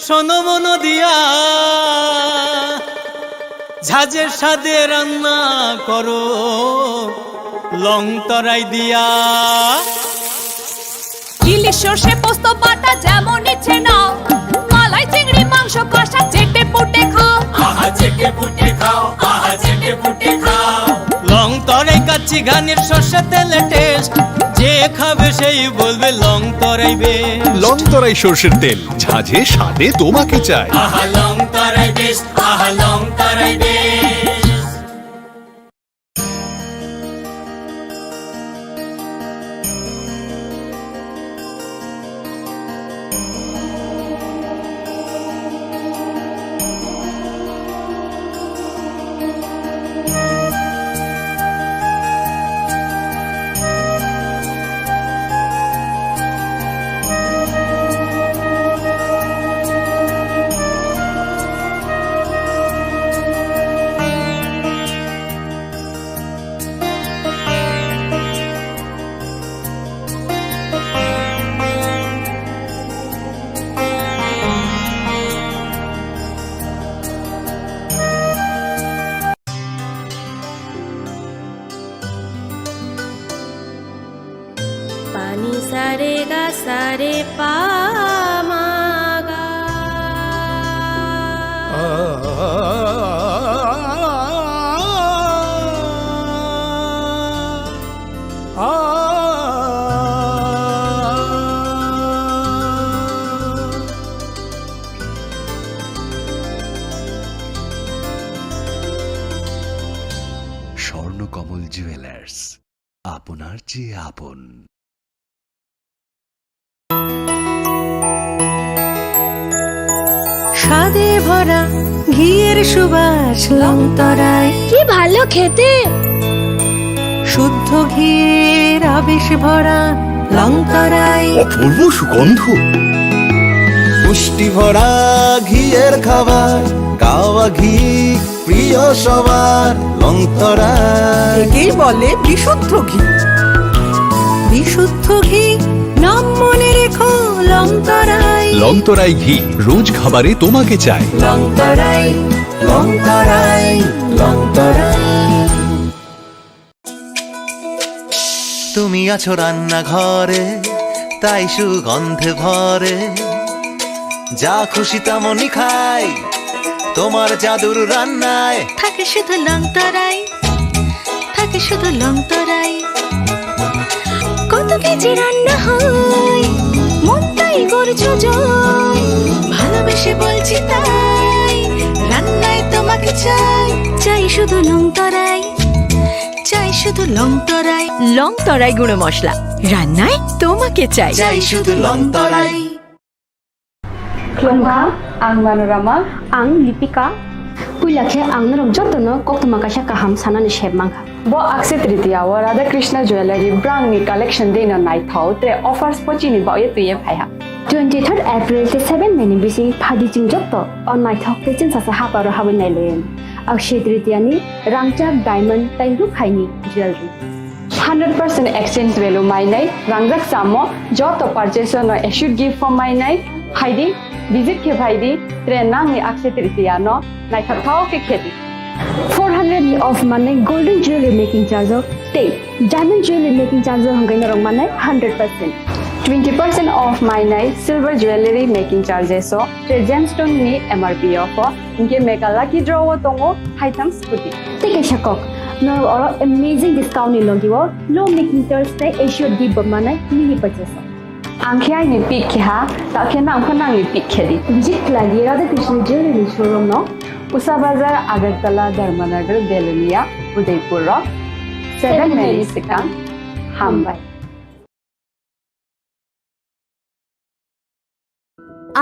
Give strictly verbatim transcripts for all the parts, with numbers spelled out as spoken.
শোনো মন দিয়া, ঝাঁঝে স্বাদে রান্না করো, লং তরাই দিয়া। ইলিশ সর্ষে পোস্ত বাটা যেমন ইচ্ছে নাও, মালাই চিংড়ি মাংস কষা চেটে পুটে খাও। আহা চেটে পুটে খাও, আহা চেটে পুটে খাও। লং তরাই কাচ্চি ঘানির সর্ষে তেলে টেস্ট, যে খাবে সেই বলবে লং তরাই বেশ। লং তরাই সর্ষের তেল, ঝাঁঝে স্বাদে তোমাকে চাই। আহা লং তরাই বেশ, আহা লং তরাই বেশ। Pani sare ga sare pa ma ga. Swarnakamal jewellers, আপনার চেয়ে আপন। স্বাদে ভরা ঘিয়ের সুবাস লংতরায়। কি ভালো খেতে! শুদ্ধ ঘিয়ের আবেশ ভরা লংতরায়। অপূর্ব সুগন্ধ। পুষ্টি ভরা ঘিয়ের খাবার, গাওয়া ঘি প্রিয় সবার, লংতরায়। একেই বলে বিশুদ্ধ ঘি। বিশুদ্ধ ঘি, নাম মনে রেখো, লংতরায়। লংতরায় ঘি, রোজ খাবারে তোমাকে চাই। লংতরায়, লংতরায়, লংতরায়। তুমি আছো রান্নাঘরে, তাই সুগন্ধে ভরে। যা খুশি তেমনই খাই, তোমার জাদুর রান্নায়। থাকে শুধু লংতরাই, থাকে শুধু লংতরাই। কত কেজি রান্না হয়, মনটাই করছো জয়। ভালোবেসে বলছি তাই, রান্নায় তোমাকে চাই, চাই শুধু লংতরাই। চাই শুধু লংতরাই। লংতরাই গুঁড়ো মশলা, রান্নায় তোমাকে চাই। চাই শুধু লংতরাই। Khulumkha, ang Manorama. Ang Lipika. Puila khe ang norok jotono koktwma kaisa kaham sanani sep mankha. Bo Akshaya Tritiya o Radha Krishna Jewellery brand ni collection dino naithok tre offers pochini baoye twiye phaiha. Twenty third April tei seven May ni bising phaidi chwng joto o naithok tei chwngsacha haparo habwi nailaio. Akshaya Tritiya ni rangchak, diamond tei rukhaini jewellery. Hundred percent exchange value mainai, rangjak chamo, joto purchase no assured gift form mainai, phaidi, visit khe phaidi, tre nangni Akshaya Tritiya no naithok thao khe khedi. Four hundred ni off manai golden jewelry making charge o tei diamond jewelry making charge o hwnkhe norok manai hundred percent. Twenty percent off mainai silver jewelry making charges o, tre gemstone ni M R P o pho, hinkhe mega lucky draw o tongo haitham scooty. Tei kaisa kok, norok oro amazing discount ni logi o low making charge tei assured gift bo manai mini purchase o. Ang khe aini pick khe ha, ta khe nang pho nangni pick khe di. Visit khlai di Radha Krishna Jewelry showroom no. Usa Bazar, Agartala, Dharmanagar, Belonia, Udaipur rok. Seven May ni swkang. Hambai.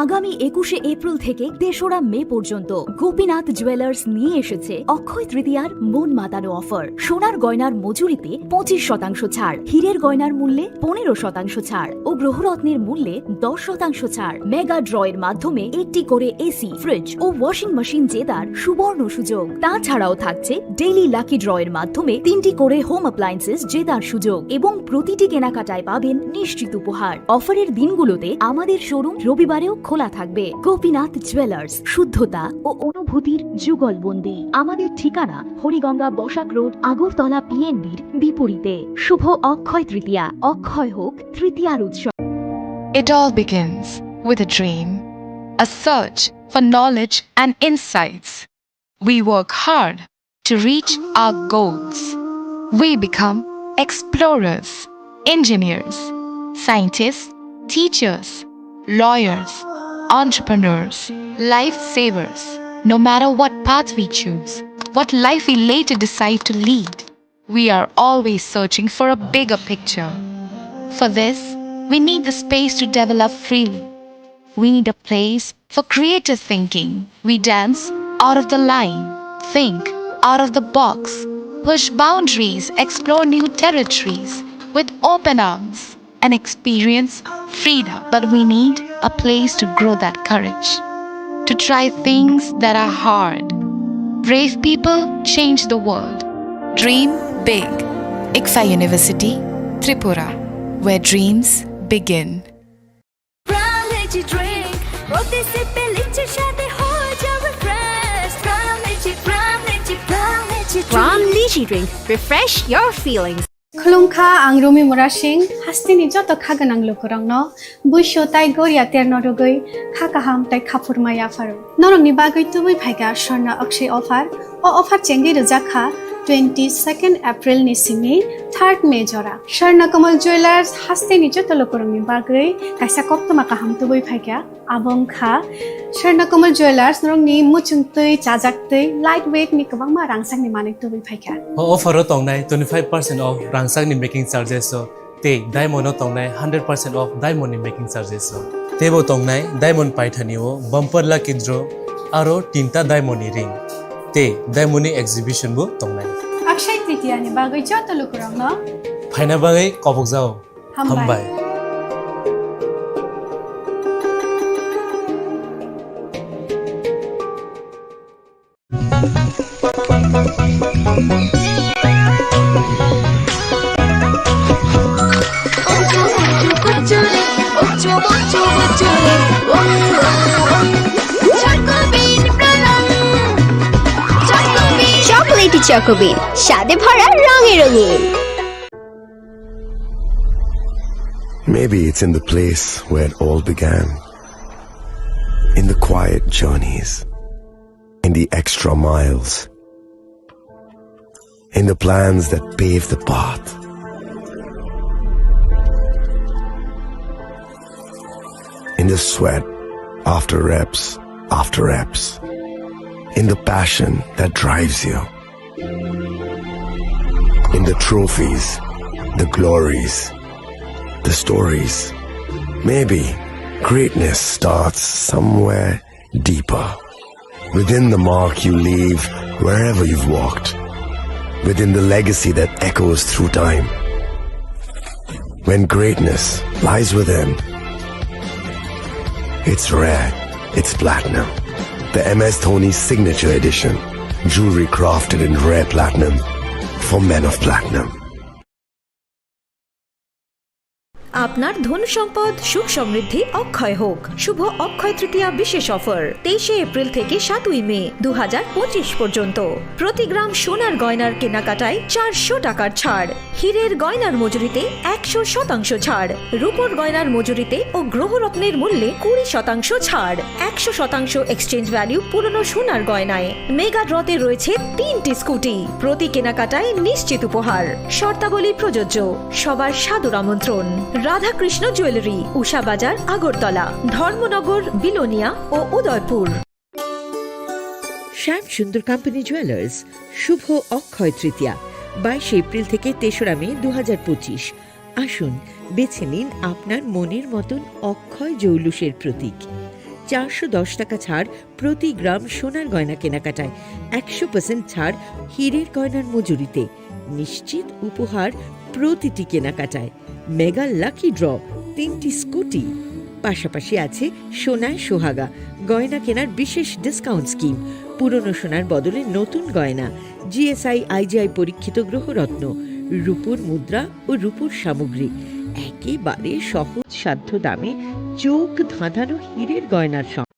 আগামী একুশে এপ্রিল থেকে তেসরা মে পর্যন্ত গোপীনাথ জুয়েলার্স নিয়ে এসেছে অক্ষয় তৃতীয়ার মন মাতানো অফার। সোনার গয়নার মজুরিতে পঁচিশ শতাংশ ছাড়, হীরের গয়নার মূল্যে পনেরো শতাংশ ছাড় ও গ্রহরত্নের মূল্যে দশ শতাংশ ছাড়। মেগা ড্র এর মাধ্যমে একটি করে এসি, ফ্রিজ ও ওয়াশিং মেশিন জেতার সুবর্ণ সুযোগ। তাছাড়াও থাকছে ডেইলি লাকি ড্র এর মাধ্যমে তিনটি করে হোম অ্যাপ্লায়েন্সেস জেতার সুযোগ এবং প্রতিটি কেনাকাটায় পাবেন নিশ্চিত উপহার। অফারের দিনগুলোতে আমাদের শোরুম রবিবারেও খোলা থাকবে গোপীনাথ জুয়েলার্স, শুদ্ধতা ও অনুভূতির যুগলবন্দি। আমাদের ঠিকানা হরিগঙ্গা বসাক রোড, আগরতলা পিএনবির বিপরীতে। শুভ অক্ষয় তৃতীয়া, অক্ষয় হোক তৃতীয়ার উৎসব। It all begins with a dream, a search for knowledge and insights. We work hard to reach our goals. We become explorers, engineers, scientists, teachers, lawyers, entrepreneurs, lifesavers. No matter what path we choose, what life we later decide to lead, we are always searching for a bigger picture. For this, we need the space to develop freely. We need a place for creative thinking. We dance out of the line, think out of the box, push boundaries, explore new territories with open arms, and experience freedom. But we need a place to grow that courage, to try things that are hard. Brave people change the world. Dream big. ICFAI University, Tripura, where dreams begin. Prime Lychee Drink, প্রতি সিপে লিচির স্বাদে হয়ে যাবে fresh. Prime Lychee, Prime Lychee, Prime Lychee Drink. Prime Lychee Drink, refresh your feelings. Khulumkha, ang Rumi Murasing, hasteni joto kha gwnang lukurokno buisu tai goria terno rwgwi kha kaham tai khaphurma yapharo. Norokni bagwi tubui phaikha Swarna Akshay offer. O offer chengwi rwjak kha twenty second April ni simi third May jora. Swarna Kamal Jewellers hasteni joto lukurokni bagwi kaisa koktwma kaham tubui phaikha. Abo wngkha Swarna Kamal Jewellers, norokni muchung twi, chajak twi, light weight ni kwbangma rangchakni manwi tubui phaikha. O offer o tongnai twenty five percent off rangchakni making charges o tei diamond o tongnai hundred percent off diamond ni making charges o. Teibo tongnai diamond paithani o bumper lucky draw aro tinta diamond ni ring tei diamond ni exhibition bo tongnai. Akshay Tritiya ni bagwi joto lukurokno phaina bagwi kobokjao. Hambai. Hambai. Chocolatey চকোবিন, স্বাদে ভরা, রঙে রঙিন। Maybe it's in the place where it all began. In the quiet journeys, in the extra miles, in the plans that pave the path, in the sweat after reps after reps, in the passion that drives you. In the trophies, the glories, the stories. Maybe greatness starts somewhere deeper. Within the mark you leave wherever you've walked. Within the legacy that echoes through time. When greatness lies within, it's rare, it's platinum. The M S Dhoni Signature Edition. Jewelry crafted in rare platinum for men of platinum. আপনার ধন সম্পদ সুখ সমৃদ্ধি অক্ষয় হোক। শুভ অক্ষয় তৃতীয়া বিশেষ অফার তেইশে এপ্রিল থেকে সাতই মে দু হাজার পঁচিশ পর্যন্ত। প্রতি গ্রাম সোনার গয়নার কেনাকাটায় চারশো টাকার ছাড়। হীরের গয়নার মজুরিতে একশো শতাংশ ছাড়, রূপোর গয়নার মজুরিতে ও গ্রহরত্নের মূল্যে কুড়ি শতাংশ ছাড়, একশো শতাংশ এক্সচেঞ্জ ভ্যালু পুরনো সোনার গয়নায়। মেগা ড্রতে রয়েছে তিনটি স্কুটি, প্রতি কেনাকাটায় নিশ্চিত উপহার। শর্তাবলী প্রযোজ্য। সবার সাদর আমন্ত্রণ। রাধাকৃষ্ণ জুয়েলারি, উষা বাজার, আগরতলা, ধর্মনগর, বিলোনিয়া ও উদয়পুর। শ্যাম সুন্দর কোম্পানি জুয়েলার্স, শুভ অক্ষয় তৃতীয়া, বাইশে এপ্রিল থেকে তেসরা মে দু হাজার পঁচিশ। আসুন, বেছে নিন আপনার মনের মতন অক্ষয় জৌলুসের প্রতীক। চারশো দশ টাকা ছাড় প্রতি গ্রাম সোনার গয়না কেনাকাটায়, একশো পার্সেন্ট ছাড় হীরের গয়নার মজুরিতে, নিশ্চিত উপহার প্রতিটি কেনাকাটায়। মেগা লাকি ড্র, তিনটি স্কুটি, পাশাপাশি আছে সোনায় সোহাগা, গয়না কেনার বিশেষ ডিসকাউন্ট স্কিম, পুরনো সোনার বদলে নতুন গয়না, জিএসআই আইজিআই পরীক্ষিত গ্রহরত্ন, রূপোর মুদ্রা ও রূপোর সামগ্রী, একেবারে সহজ সাধ্য দামে চোখ ধাঁধানো হীরের গয়নার সম-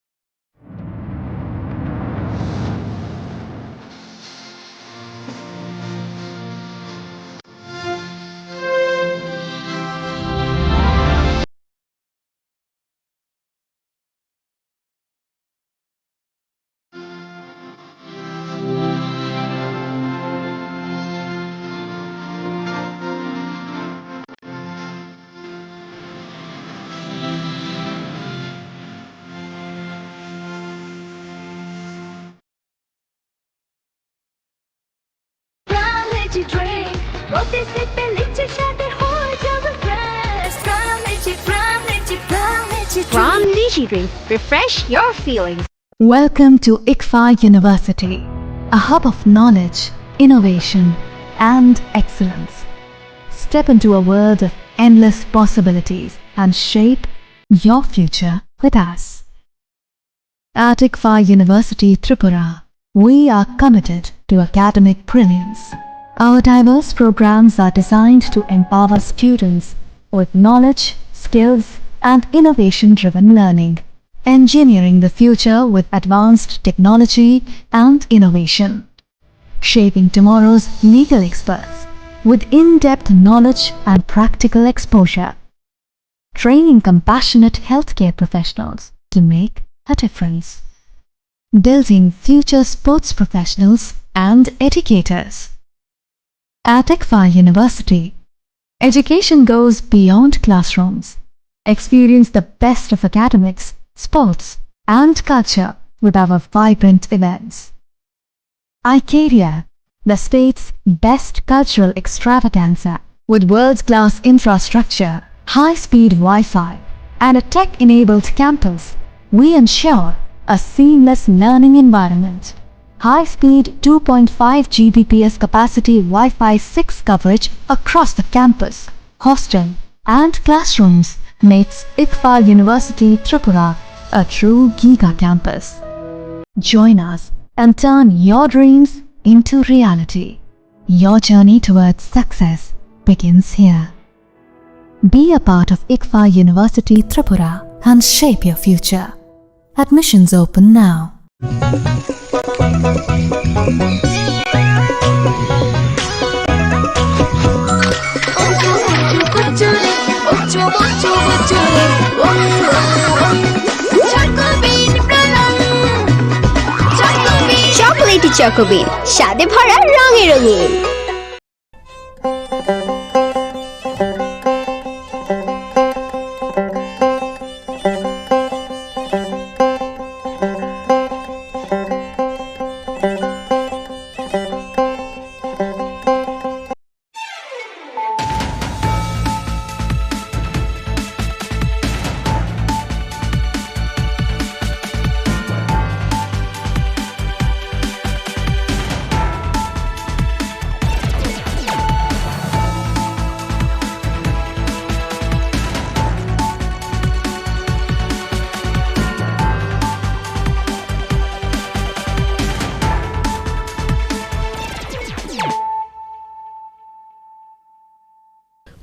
Crown Lychee Drink, প্রতি সিপে লিচি স্বাদে হয়ে যাবে fresh। Crown Lychee, Crown Lychee, Crown Lychee Drink। Crown Lychee Drink, refresh your feelings. Welcome to ICFAI University, a hub of knowledge, innovation, and excellence. Step into a world of endless possibilities and shape your future with us. At ICFAI University Tripura, we are committed to academic brilliance. Our diverse programs are designed to empower students with knowledge, skills, and innovation-driven learning, engineering the future with advanced technology and innovation, shaping tomorrow's legal experts with in-depth knowledge and practical exposure, training compassionate healthcare professionals to make a difference, building future sports professionals and educators. At ICFAI University, education goes beyond classrooms. Experience the best of academics, sports, and culture with our vibrant events. iCaria, the state's best cultural extravaganza, with world-class infrastructure, high-speed Wi-Fi, and a tech-enabled campus, we ensure a seamless learning environment. High-speed two point five G B P S capacity Wi-Fi six coverage across the campus, hostel, and classrooms makes ICFAI University Tripura a true giga campus. Join us and turn your dreams into reality. Your journey towards success begins here. Be a part of ICFAI University Tripura and shape your future. Admissions open now. Chocolatey Choco Bean, স্বাদে ভরা রঙে রঙিন।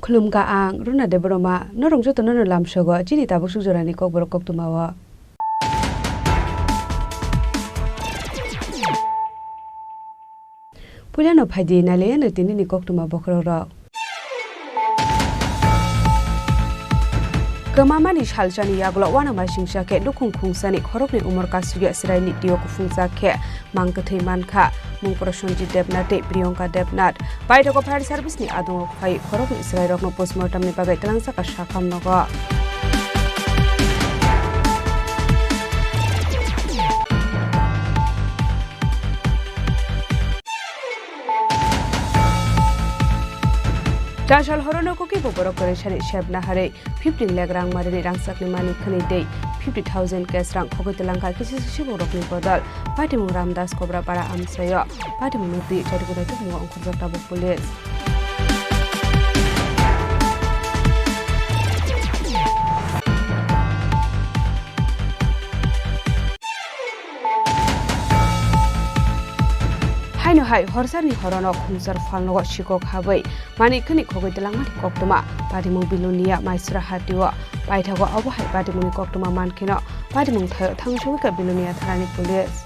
Khulumkha ang Runa Debbarma, norok jotono no lamsogo chini tabuk suk jorani kokborok koktwmao. Puilano phaidi nailaiano tinini koktwma bokhorokrok. Kwmamani salsani yagulo uanama singsa khe nukhung khungsani khoroknwi umor kasugya chwraini tio kuphungjak khe mang kwthwi mankha. Mung Prosenjit Debnath tei Priyanka Debnath. Paithago fire service ni adungo phai khoroknwi chwrairokno postmortem ni bagwi twlangjakha sakham nogo. Chasal horono kuki bo borok kwrwi sani sep naharwi fifty lakh rang marini rangchakni mani khwnwi tei fifty thousand cash rang khogwi twlangkha kisi sibongrokni bodol. Patimung Ramdas Kobra para amchaio patimungno twi charigunai tubungo ongkhorjak tabuk police. Bini hai horsarni horono khungsar phalnogo sikok habwi manik khni khogwi twlangmani koktwma. Patimung Bilonia Maisra hatio paithago, obo hai patimungni koktwma mankheno patimung thaio thangsugwi kha Bilonia thanani police.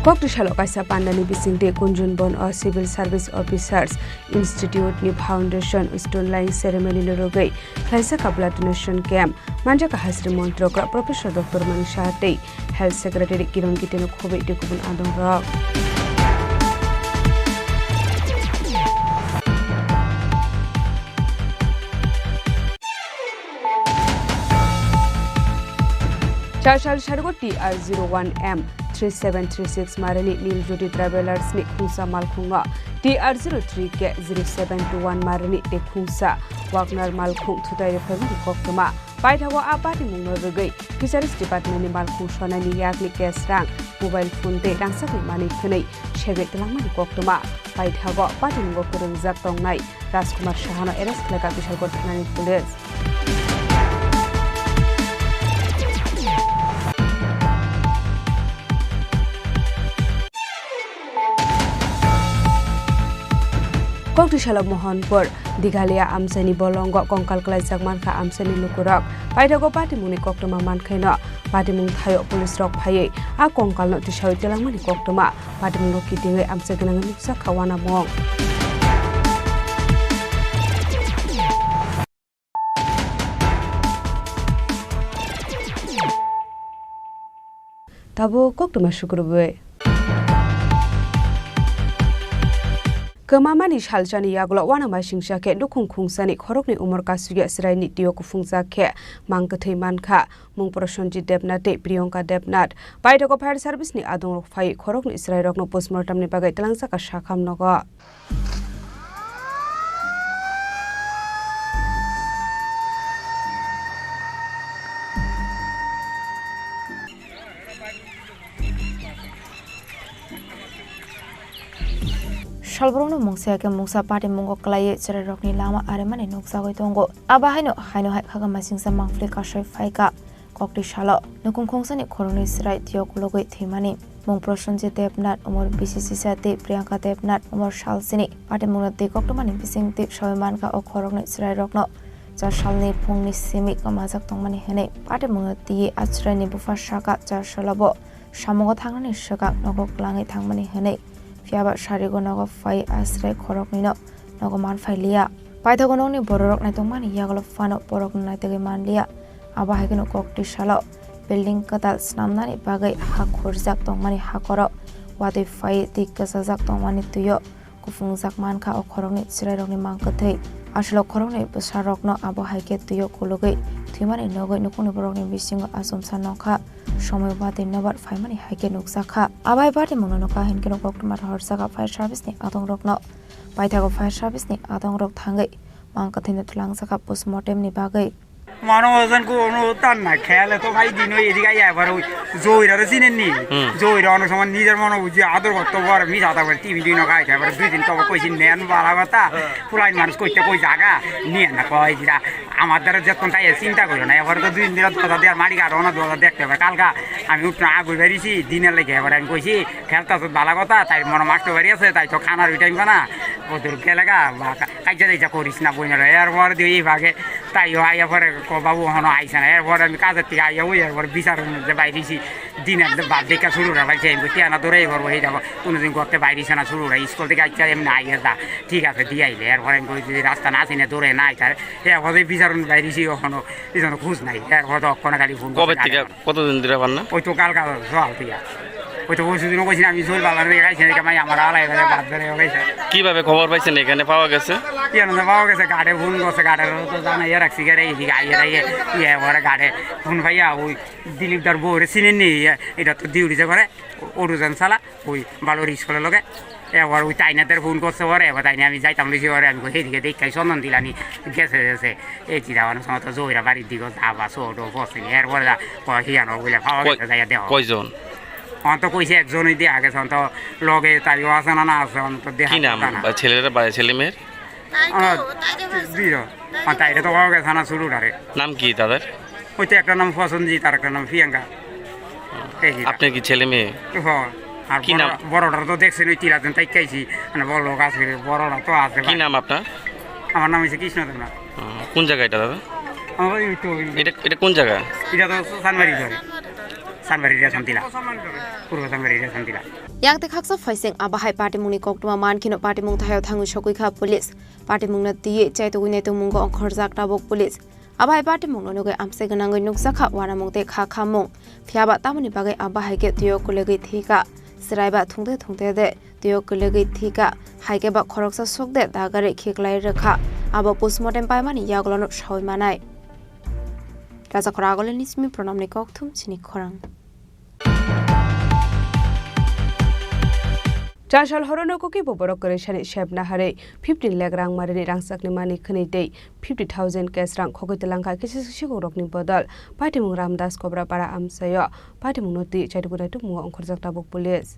Koktwsalo kaisa pandani bisingtwi Kunjunbon o Civil Service Officers Institute ni Foundation Stone Laying Ceremony ni rwgwi khlaijak blood donation camp. Manjak Hasri Montrok Professor Doctor Manik Saha tei Health Secretary Kiron Gite no khobwi tei kubun adongrok. Chasal sargo T R zero one M three seven three six marini Nil Jyoti Travelers ni khungsa malkhungno T R zero three K zero seven two one marini tei khungsa Wagner malkhung thutai rwphaimani koktwma. Paithago a patimungno rwgwi Fisheries Department ni malkhung sonani yakni cash rang, mobile phone tei rangchakni manwi khwnwi segwi twlangmani koktwma. Paithago patimungo kwrwngjak tongnai Rajkumar Sahano arrest khlaikha Bishalpur thanani police. Koktwsalo Mohanpur, Dighalia amchaini bolongo kongkal klaijak mankha amchaini lukurok. Paithago patimungni koktwma mankhaino patimung thaio police rok phaiwi a kongkalno tisawi twlangmani koktwma. Patimungno kitingwi amchai gwnangwi nukjak kha uanamung. Tabuk koktwma sukrubwi. Kwmamani salsani yagulo uanama singcha khe nukhung khungsani khoroknwi umor kasugya chwraini twiyo kuphungjak khe mang kwthwi mankha. Mung Prosenjit Debnath tei Priyanka Debnath. Paithago fire service ni adongrok phai khoroknwi chwrairokno postmortem ni bagwi twlangjakha sakham nogo. Salbrumno mungsa ya khe mungsa patimungo kwlaiwi chwrairokni lama aremani nukjagwi tongo. Abo haino, haino hai khaga masingsa mangpili kasai phaikha. Koktwi salo nukhung khungsani khoroknwi chwrai twiyo kulugwi thwimani. Mung Prosenjit Debnath, umor bisi sisa tei Priyanka Debnath, umor salsini. Patimungno twi koktwmani bising twi sawi mankha o khoroknwi chwrairokno cha salni phungni simi kwmajak tongmani hwnwi. Patimungno twiwi a chwraini bupha sakha cha salobo samungo thangnani swkang nogo kwlangwi thangmani hwnwi. Phiyaba sarigo nogo phai a chwrai khoroknwino nogo manphai liya. Paithago nokni bororok naitokmani yagulo phano borokno naitogwi manliya. Abo hai kheno koktwi salo building kwtal snamnani bagwi ha khurjak tongmani hakoro watwi phai twi kwchajak tongmani twio kuphungjak mankha o khoroknwi chwrairokni mang kwthwi. Aswk khoroknwi bwsarokno abo hai khe twio kulugwi thwimani nugwi nukhungni borokni bisingo achomsa nokha. Somoi watwi nobar phaimani hai khe nukjakha. Abo hai patimungno nukha hinkhe koktwma rohorjak fire service ni adongrokno. Paithago fire service ni adongrok thangwi mang kwthwino twlangjakha postmortem ni bagwi. Mano ojan ko ono tan na khele to bhai dino edik ai abar oi joira ro sinen ni. Hmm. Joira ono soman nijer mono buji ador gotto bor mi jata bor T V dino khai khai bar dui din to koi sin men bala bata. Pulai manus koi te koi jaga ni na koi jira. Amar dara jotton tai chinta koro na abar to dui din dira doda der mari ga rono doda dekte ba kalka ami utna agoi bari si dine lege abar ami koi si. Khelta to bala kotha, tai mono masto bari ase, tai to khana rwi time bana. Odur kelega, ba, ka-, kaija daija koris na boina re, er por di ei bage, tai yo aya pore ko babu hono aisa na, er por ami kaja tiga aya oi, er por bisar hono je bai risi, dina de bad de ka suru ra bai se, tiana dore, er por oi jabo, kuno din gotte bai risi na suru ra, school theke aisa em na aya da, thik ase, di aile, er por ami koi rasta na asine dore na aisa, er por bisar hono bai risi hono, bisar hono khus nai, er por to kono kali phone Kobe theke Kotodin dura panna? Oito kalka soal tiya. Oito osudu no koisin ami sol balar de kaisa kamai amar alai bale bad bale kaisa. কিভাবে খবর পাইছেন এখানে পাওয়া গেছে? Iya no bawa gese gade phone gose gade to jana ya raksi gare hi ga ya ye ye bore gade phone phaiya oi Dilip dar bore sinen ni ya ida to diuri je gore oru jan sala oi balori sole loge. Ebar oi taina der phone gose ore ebar taina ami jaitam lisi ore ami ko hedi ke dei kai sonon dilani gese gese. Ei, tida wano somoto joira bari digo jaba sodo bosini, er pore da ko hiyano bole pawa Koi-, gese jaya deho. Koijon? Onto koise ekjon oi de age sonto loge tai o ase na na ase onto deha কি নাম? Ba ছেলের বা ছেলে মেয়ের? আমার দুইজন। আর তাইরে তো কাউকে থানা শুরু করে। নাম কি তাদের? ওই তো একটা নাম প্রসেনজিৎ আর একটা নাম প্রিয়াঙ্কা। এই কি? আপনার কি ছেলে মেয়ে? হ। আর কি বড়, নাম? বড়টার তো দেখছেন ওই তিলাতন তাই খাইছি, মানে বড় লোক আছে, বড়রা তো আছে কি ভাই। নাম আপনার? আমার নাম হচ্ছে কৃষ্ণ দেবনাথ। ও, কোন জায়গা এটা দাদা? আমার ওই তো ওই এটা, এটা কোন জায়গা? এটা তো চানবাড়ি ধরে। Sanbari Riyasantila. Purbo Sanbari Riyasantila. Yang tei khaksa phaising abo hai patimungni koktwma man kheno patimung thaio thangwi sokwi kha police. Patimungno twiwi chaitugwi naitugmungo ongkhorjak tabuk police. Abo hai patimungno nugwi amchai gwnangwi nukjakha uanamung tei kha khamung. Phiyaba tamoni bagwi abo hai khe twio kwlwgwi thwikha. Chwraiba thungte thungte de twio kwlwgwi thwikha. Hai khe ba khoroksa sokde dagari khiklai rwkha. Abo postmortem paimani yagulono sawi manai. Rajakhor Agolini simi pranamni kokthum chini khorang. Chasal horono kokibo borok kwrwisani sep naharwi fifteen lakh rang marini rangchakni mani khwnwi tei fifty thousand cash rang khogwi twlangkha kisa sikhok rokni bodol. Patimung Ramdas Kobrapara amchaio patimungno twi chaitugwi naitugmungo ongkhorjak tabuk police.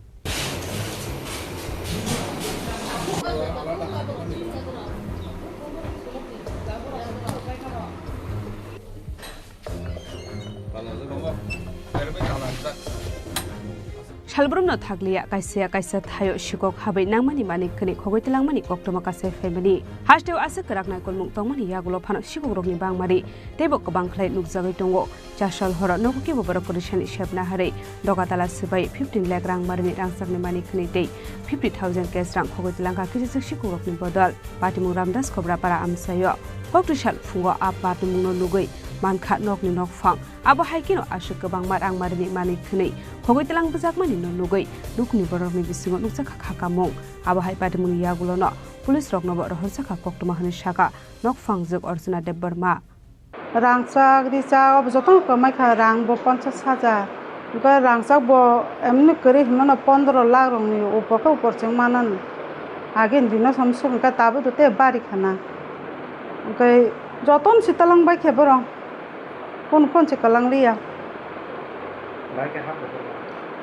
Salbrumno thakliya, kaisa ya kaisa thaio sikok habwi nangmani mani khwnwi khogwi twlangmani koktwma kasai phaimani. Hasteo aswk kwrak naikolmung tongmani yagulo phano sikokrokni bangmari teibo kwbang khlai nukjagwi tongo. Chasal horo nogo kibo borok kwrwisani sep naharwi doga tala swbai fifteen lakh rang marini rangchakni mani khwnwi tei fifty thousand cash rang khogwi twlangkha kisa swk sikokrokni bodol. Patimung Ramdas Kobrapara amchaio. Koktwisa phungo a patimungno nugwi mankha nokni nokphang. Abo hai kheno aswk kwbangma rang marini mani khwnwi khogwi twlang bwjakmani no nugwi nokni borokni bisingo nukjakha kha kamung. Abo hai patimungni yagulono police roknobo rohorjakha koktwma hwnwi sakha nokphang jwk Archana Debbarma. Rangchak, richak, obo jotono kwmai kha, rang bo ponchash hajar. Hwnkhe rangchak bo emni kwrwi hinmano pondro lakh rokni upor khe upor chwng manani. Agini dino samsok hwnkhe tabuk tei bari khana. Hwnkhe jotono se twlang bai khe borok. Kunu phone se kwlang liya. Bai khe ha kuphur.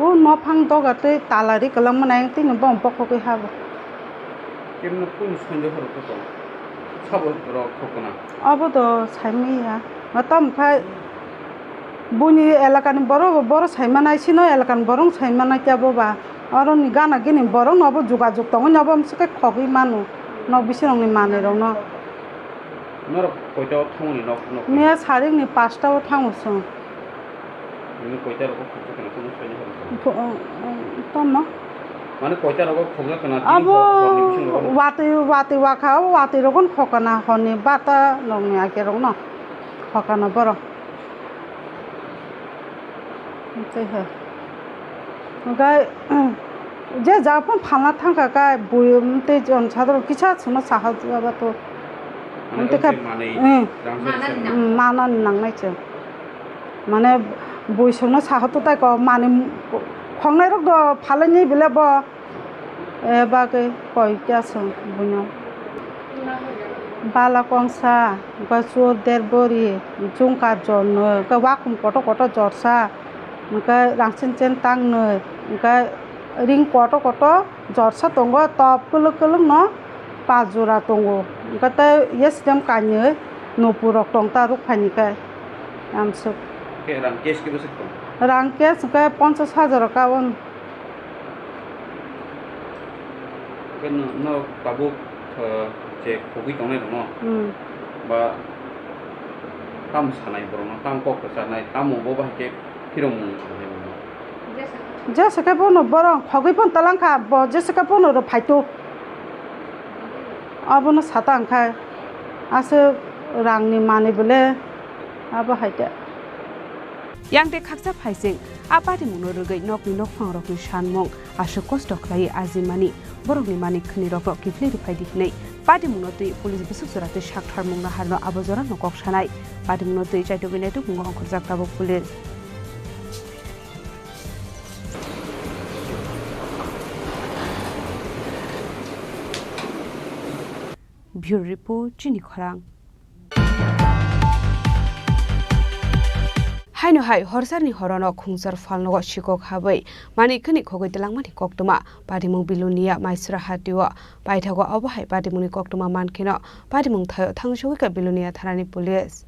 O nophang doga tei tala ri kwlangma nai tini bo bokhogwi habo. Kemno kunu sonjo horo kutung. Sabo rok khokna. Abo do saimaya. Ma tamo khai buini elakani borok, borok saimanai, sino elakani borok saimanai khe abo ba. Oroni gana gini borok no obo jugajug tongwi no obo amswk khe khogwi mano. Nok bising rokni manwi rokno. Norok koita o thangmani nok, nok? Miya sarik ni pasta o thango chwng. Nini koita rogo khokjak kana kunu saini horo? Tamo? Mane koita rogo khokjak kana? Abo watwi, watwi wakha, o watwi rogon khokana honi bata nokni ake rokno khokana borok. Tei he. Hwnkhe, je ja phano phalna thangkha khe, bui tei jon sadaro kisa chwngno saha jaba to. Mane tei khe, manwi, mm, rang se se. Mm, manani nangnai se. Mane bui chwngno saha to tai ko, mani khongnai rok do phalaini bile bo. E bagwi koi kya chwng buino. Bala kongsa, hwnkhe chur der bori, chungkar jor nwi, hwnkhe wakhum kotor kotor jorsa, hwnkhe rangsen chen tang nwi, hwnkhe ring kotor kotor jorsa tongo, top kwlwk kwlwk no pas jora tongo, hwnkhe tei yestem kainwi nupur rok tong ta rukphaini khe amswk. Khe rang cash khe bwswk tong? Rang cash hwnkhe ponchash hajar o kaon. Hwnkhe no, no tabuk, uh, je khogwi tongnai rokno, hmm, ba tamo sanai borokno, tamo kok rwchanai, tamo bo bahai khe phirokmung sanai borokno. Jesa khe bono borok khogwi phano talangkha, bo jesa khe bono rw phaitu. Abono sata wngkha aswk rangni manwi bole abo hai khe. Yang tei khaksa phaising a patimungno rwgwi nokni nokphangrokni sanmung aswk kosto khlaiwi ajimani borokni mani khwnirokno kiphilwi rwphaidi hwnwi patimungno twi police bwswk jora twi saktharmung naharno abo jorano kok sanai. Patimungno twi chaitugwi naitukmungo ongkhorjak tabuk police. Bureau Report, Chini Khorang. Haino hai horsarni horono khungsar phalnogo sikok habwi manwi khwnwi khogwi twlangmani koktwma. Patimung Bilonia Maisora hatio paithago, obo hai patimungni koktwma mankheno patimung thaio thangwi sogwikha Bilonia thanani police.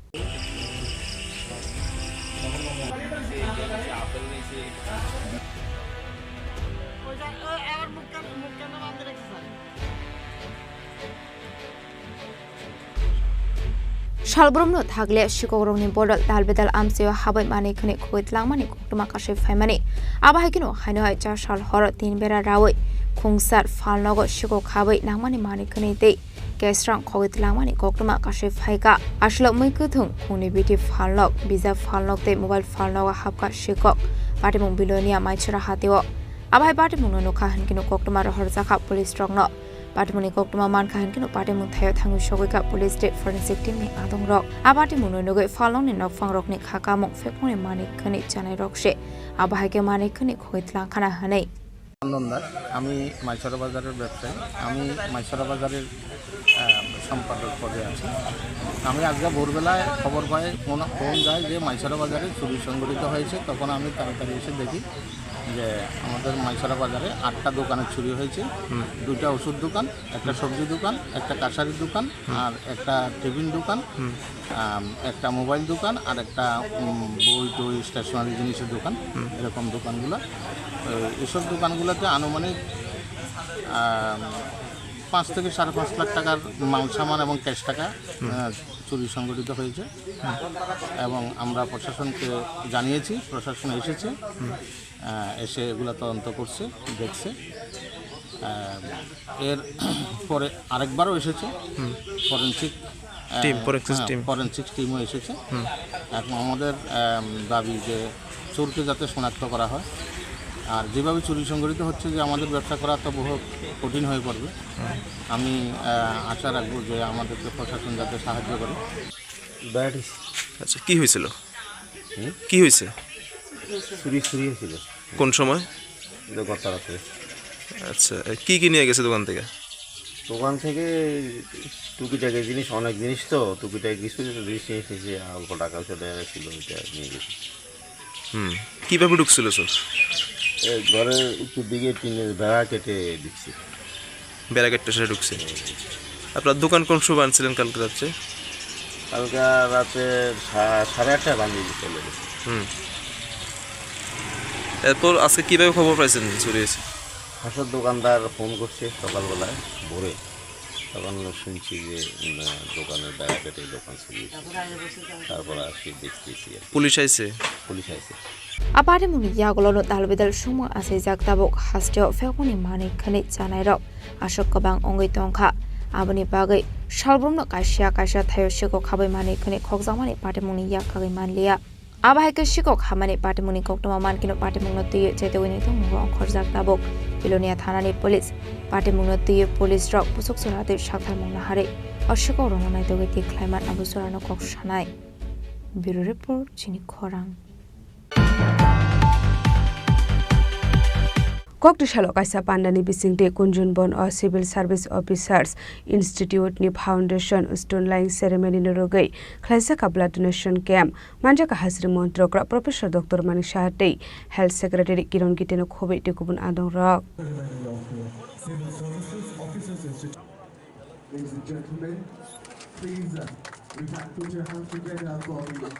Salbrumno thakle sikokrokni bodol dalbedal amchaio habwi manwi khwnwi khogwi twlangmani koktwma kasui phaimani. Abo hai kheno haino hai cha sal horo tin bera raui khungsar phalnogo sikok habwi nangmani manwi khwnwi tei kesrang khogwi twlangmani koktwma kasui phaikha. Aswlok mwi kwthwng khungni biti phalnok, bijap phalnok tei mobile phalnogo hapkha sikok. Patimung Bilonia Maisora hatio. Abo hai patimungno nukha hwnkhe koktwma rohorjakha police rokno. Patimungni koktwma mankha hwnkhe patimung thaio thangwi sogwikha police tei forensic team ni adongrok. A patimungno nugwi phalnokni nokphangrokni kha kamung phekmungni manwi khwnwi chanairok se. Abo hai khe manwi khwnwi khogwi twlangkhana hwnwi. Chandan দাস, আমি মাইসরা বাজারের ব্যবসায়ী। আমি মাইসরা বাজারের, আহ, সম্পাদক পদে আছি। আমি আজকে ভোরবেলায় খবর পাই, ফোন, ফোন যায় যে মাইসরা বাজারে চুরি সংঘটিত হয়েছে। তখন আমি তাড়াতাড়ি এসে দেখি যে আমাদের মাইসরা বাজারে আটটা দোকানে চুরি হয়েছে। হুম। দুইটা ওষুধ দোকান, একটা হুম। সবজি দোকান, একটা কাছারির দোকান, হুম। আর একটা টিফিন দোকান। হুম। আম, একটা মোবাইল দোকান আর একটা, উম, বই টই স্টেশনারি জিনিসের দোকান, হুম। এরকম দোকানগুলো। তো এইসব দোকানগুলোতে আনুমানিক, আম, পাঁচ থেকে সাড়ে পাঁচ লাখ টাকার মাল সামান এবং ক্যাশ টাকা, হুম। আহ, চুরি সংঘটিত হয়েছে। হুম। এবং আমরা প্রশাসনকে জানিয়েছি, প্রশাসন এসেছে। হুম। আহ, এসে এগুলা তদন্ত করছে, দেখছে। আহ, এর পরে আরেকবারও এসেছে হুম। ফরেন্সিক, আহ, টিম, ফরেন্সিক হ্যাঁ, টিম। ফরেন্সিক টিমও এসেছে। হুম। এখন আমাদের, আহ, দাবি যে চোরকে যাতে শনাক্ত করা হয়। আর যেভাবে চুরি সংঘটিত হচ্ছে যে আমাদের ব্যবসা করা তো বহু কঠিন হয়ে পড়বে। হুম। আমি, আহ, আশা রাখবো যে আমাদেরকে প্রশাসন যাতে সাহায্য করে। বেড়াটিস। আচ্ছা, কি হয়েছিল? হুম? কি হয়েছে? চুরি, চুরি হয়েছিল। কোন সময়? এটা গত রাত্রে। আচ্ছা, এ, কি কি নিয়ে গেছে দোকান থেকে? দোকান থেকে টুকিটাকি জিনিস, অনেক জিনিস তো, টুকিটাকি কিছু কিছু জিনিস নিয়ে এসেছে, আর অল্প টাকা পয়সা দেখা যাচ্ছিল, ওইটা নিয়ে গেছে। হুম, কিভাবে ঢুকছিল চোর? এ, ঘরের উত্তর দিকে টিনের বেড়া কেটে ঢুকছে। বেড়া কেটে সে ঢুকছে। আপনার দোকান কোন সময় আনছিলেন কালকে রাত্রে? কালকে রাতে সা-, সাড়ে আটটায় ভাঙি চলে গেছে। হুম। এরপর আজকে কিভাবে খবর পাইছেন চুরি হয়েছে? পাশের দোকানদার ফোন করছে সকালবেলায় ভোরে, তখন শুনছি যে, উম, দোকানের বেড়া কেটে দোকান চুরি হয়েছে। তারপরে আসি দেখতেছি আর কি। পুলিশ আইছে? পুলিশ আইছে। A patimungni yagulono dalbidal sumung achaijak tabuk hasteo phekmani manwi khwnwi chanairok aswk kwbang wngwi tongkha. Aboni bagwi salbrumno kaisa kaisa thaio sikok habwi manwi khwnwi khokjakmani patimungni yak kagwi manliya. Abo hai khe sikok hamani patimungni koktwma mankhe patimungno twiwi chetwi tongmungo ongkhorjak tabuk. Bilonia thanani police patimungno twiwi police rok puchuk chwla twi saktharmung naharwi o sikokrokno naitugwi twi khlaiman abo chwlano kok sanai. Bureau Report, Chini Khorang. Kokti salo kaisa pandani bisingtwi Kunjunbon o Civil Service Officers Institute ni Foundation Stone Laying Ceremony ni rwgwi khlaijak blood donation camp. Manjak Hasri Montri Okra Professor Doctor Manik Saha tei Health Secretary Kiron Gite no khobwi tei kubun adong rok. Civil Services Officers Institute. Ladies and gentlemen, please, uh, we can put your hands together for the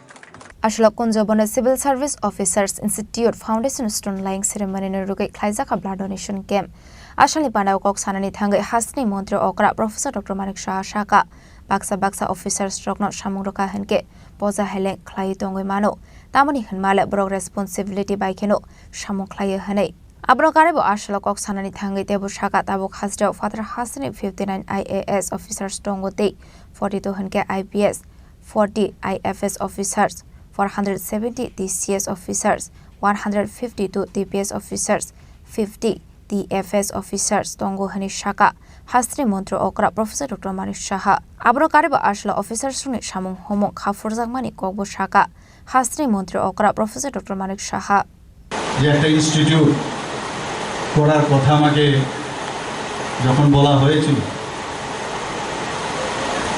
Aswlok Kunjobono Civil Service Officers Institute Foundation Stone Laying Ceremony no rwgwi khlaijak blood donation camp. Aswlni panao kok sanani thangwi hasteni montri okra Professor Doctor Manik Saha sakha, baksa baksa officers rokno samung rwkha hinkhe poja heleng khlaiwi tongwi mano, tamoni hinmale borok responsibility bai kheno samung khlaio hinwi. Abono karwibo aswlok kok sanani thangwi teibo sakha, tabuk hasteo phatar hasteni fifty nine I A S officers tongo tei forty two hinkhe I P S, forty I F S officers, four hundred seventy T C S officers, one hundred fifty two T P S officers, fifty T F S officers tongo hinwi sakha hasteni montri okra Professor Doctor Manik Saha. Abono karwibo aswlok officers rokni samung humung kha phurjakmani kokbo sakha hasteni montri okra Professor Doctor Manik Saha. যে একটা ইনস্টিটিউট করার কথা আমাকে যখন বলা হয়েছিল,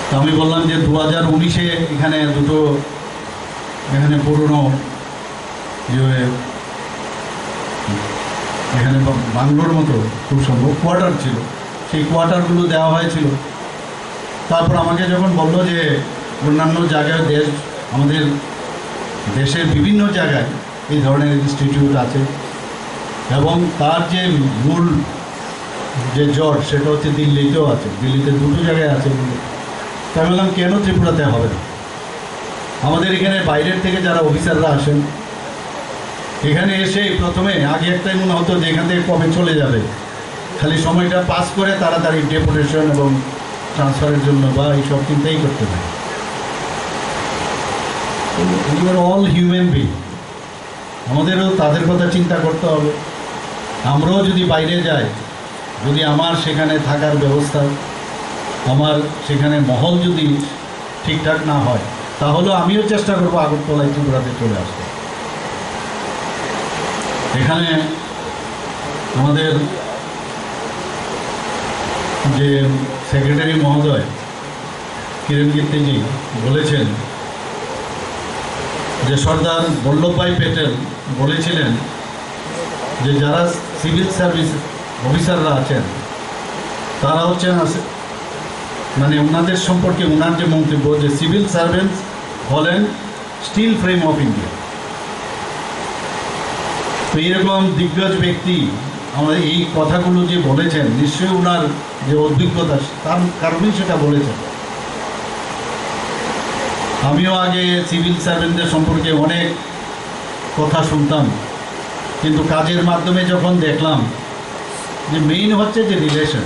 তো আমি বললাম যে দু হাজার উনিশে এখানে দুটো, এখানে পুরনো যে এখানে বা-, বাংলোর মতো খুব সম্ভব কোয়ার্টার ছিল, সেই কোয়ার্টারগুলো দেওয়া হয়েছিল। তারপর আমাকে যখন বললো যে অন্যান্য জায়গায় দেশ, আমাদের দেশের বিভিন্ন জায়গায় এই ধরনের ইনস্টিটিউট আছে এবং তার যে মূল যে জড়, সেটা হচ্ছে দিল্লিতেও আছে, দিল্লিতে দুটো জায়গায় আছে বলে। তো আমি বললাম, "কেন ত্রিপুরাতে হবে না?" আমাদের এখানে বাইরের থেকে যারা অফিসাররা আসেন, এখানে এসে প্রথমে আগে একটাই মনে হতো যে এখান থেকে কবে চলে যাবে, খালি সময়টা পাস করে তাড়াতাড়ি ডেপুটেশন এবং ট্রান্সফারের জন্য বা এইসব চিন্তাই করতে থাকে। We are all human being, আমাদেরও তাদের কথা চিন্তা করতে হবে। আমরাও যদি বাইরে যাই, যদি আমার সেখানে থাকার ব্যবস্থা, আমার সেখানে মহল যদি ঠিকঠাক না হয়, তাহলে আমিও চেষ্টা করবো আগরতলায় ত্রিপুরাতে চলে আসতে। এখানে আমাদের যে সেক্রেটারি মহোদয় কিরণ কীর্তিজি বলেছেন যে সর্দার বল্লভভাই প্যাটেল বলেছিলেন যে যারা সিভিল সার্ভিস অফিসাররা আছেন, তারা হচ্ছেন আসে-, মানে ওনাদের সম্পর্কে ওনার যে মন্তব্য যে সিভিল সার্ভেন্টস হলেন স্টিল ফ্রেম অফ ইন্ডিয়া। তো এরকম দিগ্গজ ব্যক্তি আমাদের এই কথাগুলো যে বলেছেন, নিশ্চয়ই ওনার যে অভিজ্ঞতা, তার কারণেই সেটা বলেছেন। আমিও আগে সিভিল সার্ভেন্টদের সম্পর্কে অনেক কথা শুনতাম, কিন্তু কাজের মাধ্যমে যখন দেখলাম যে মেইন হচ্ছে যে রিলেশন,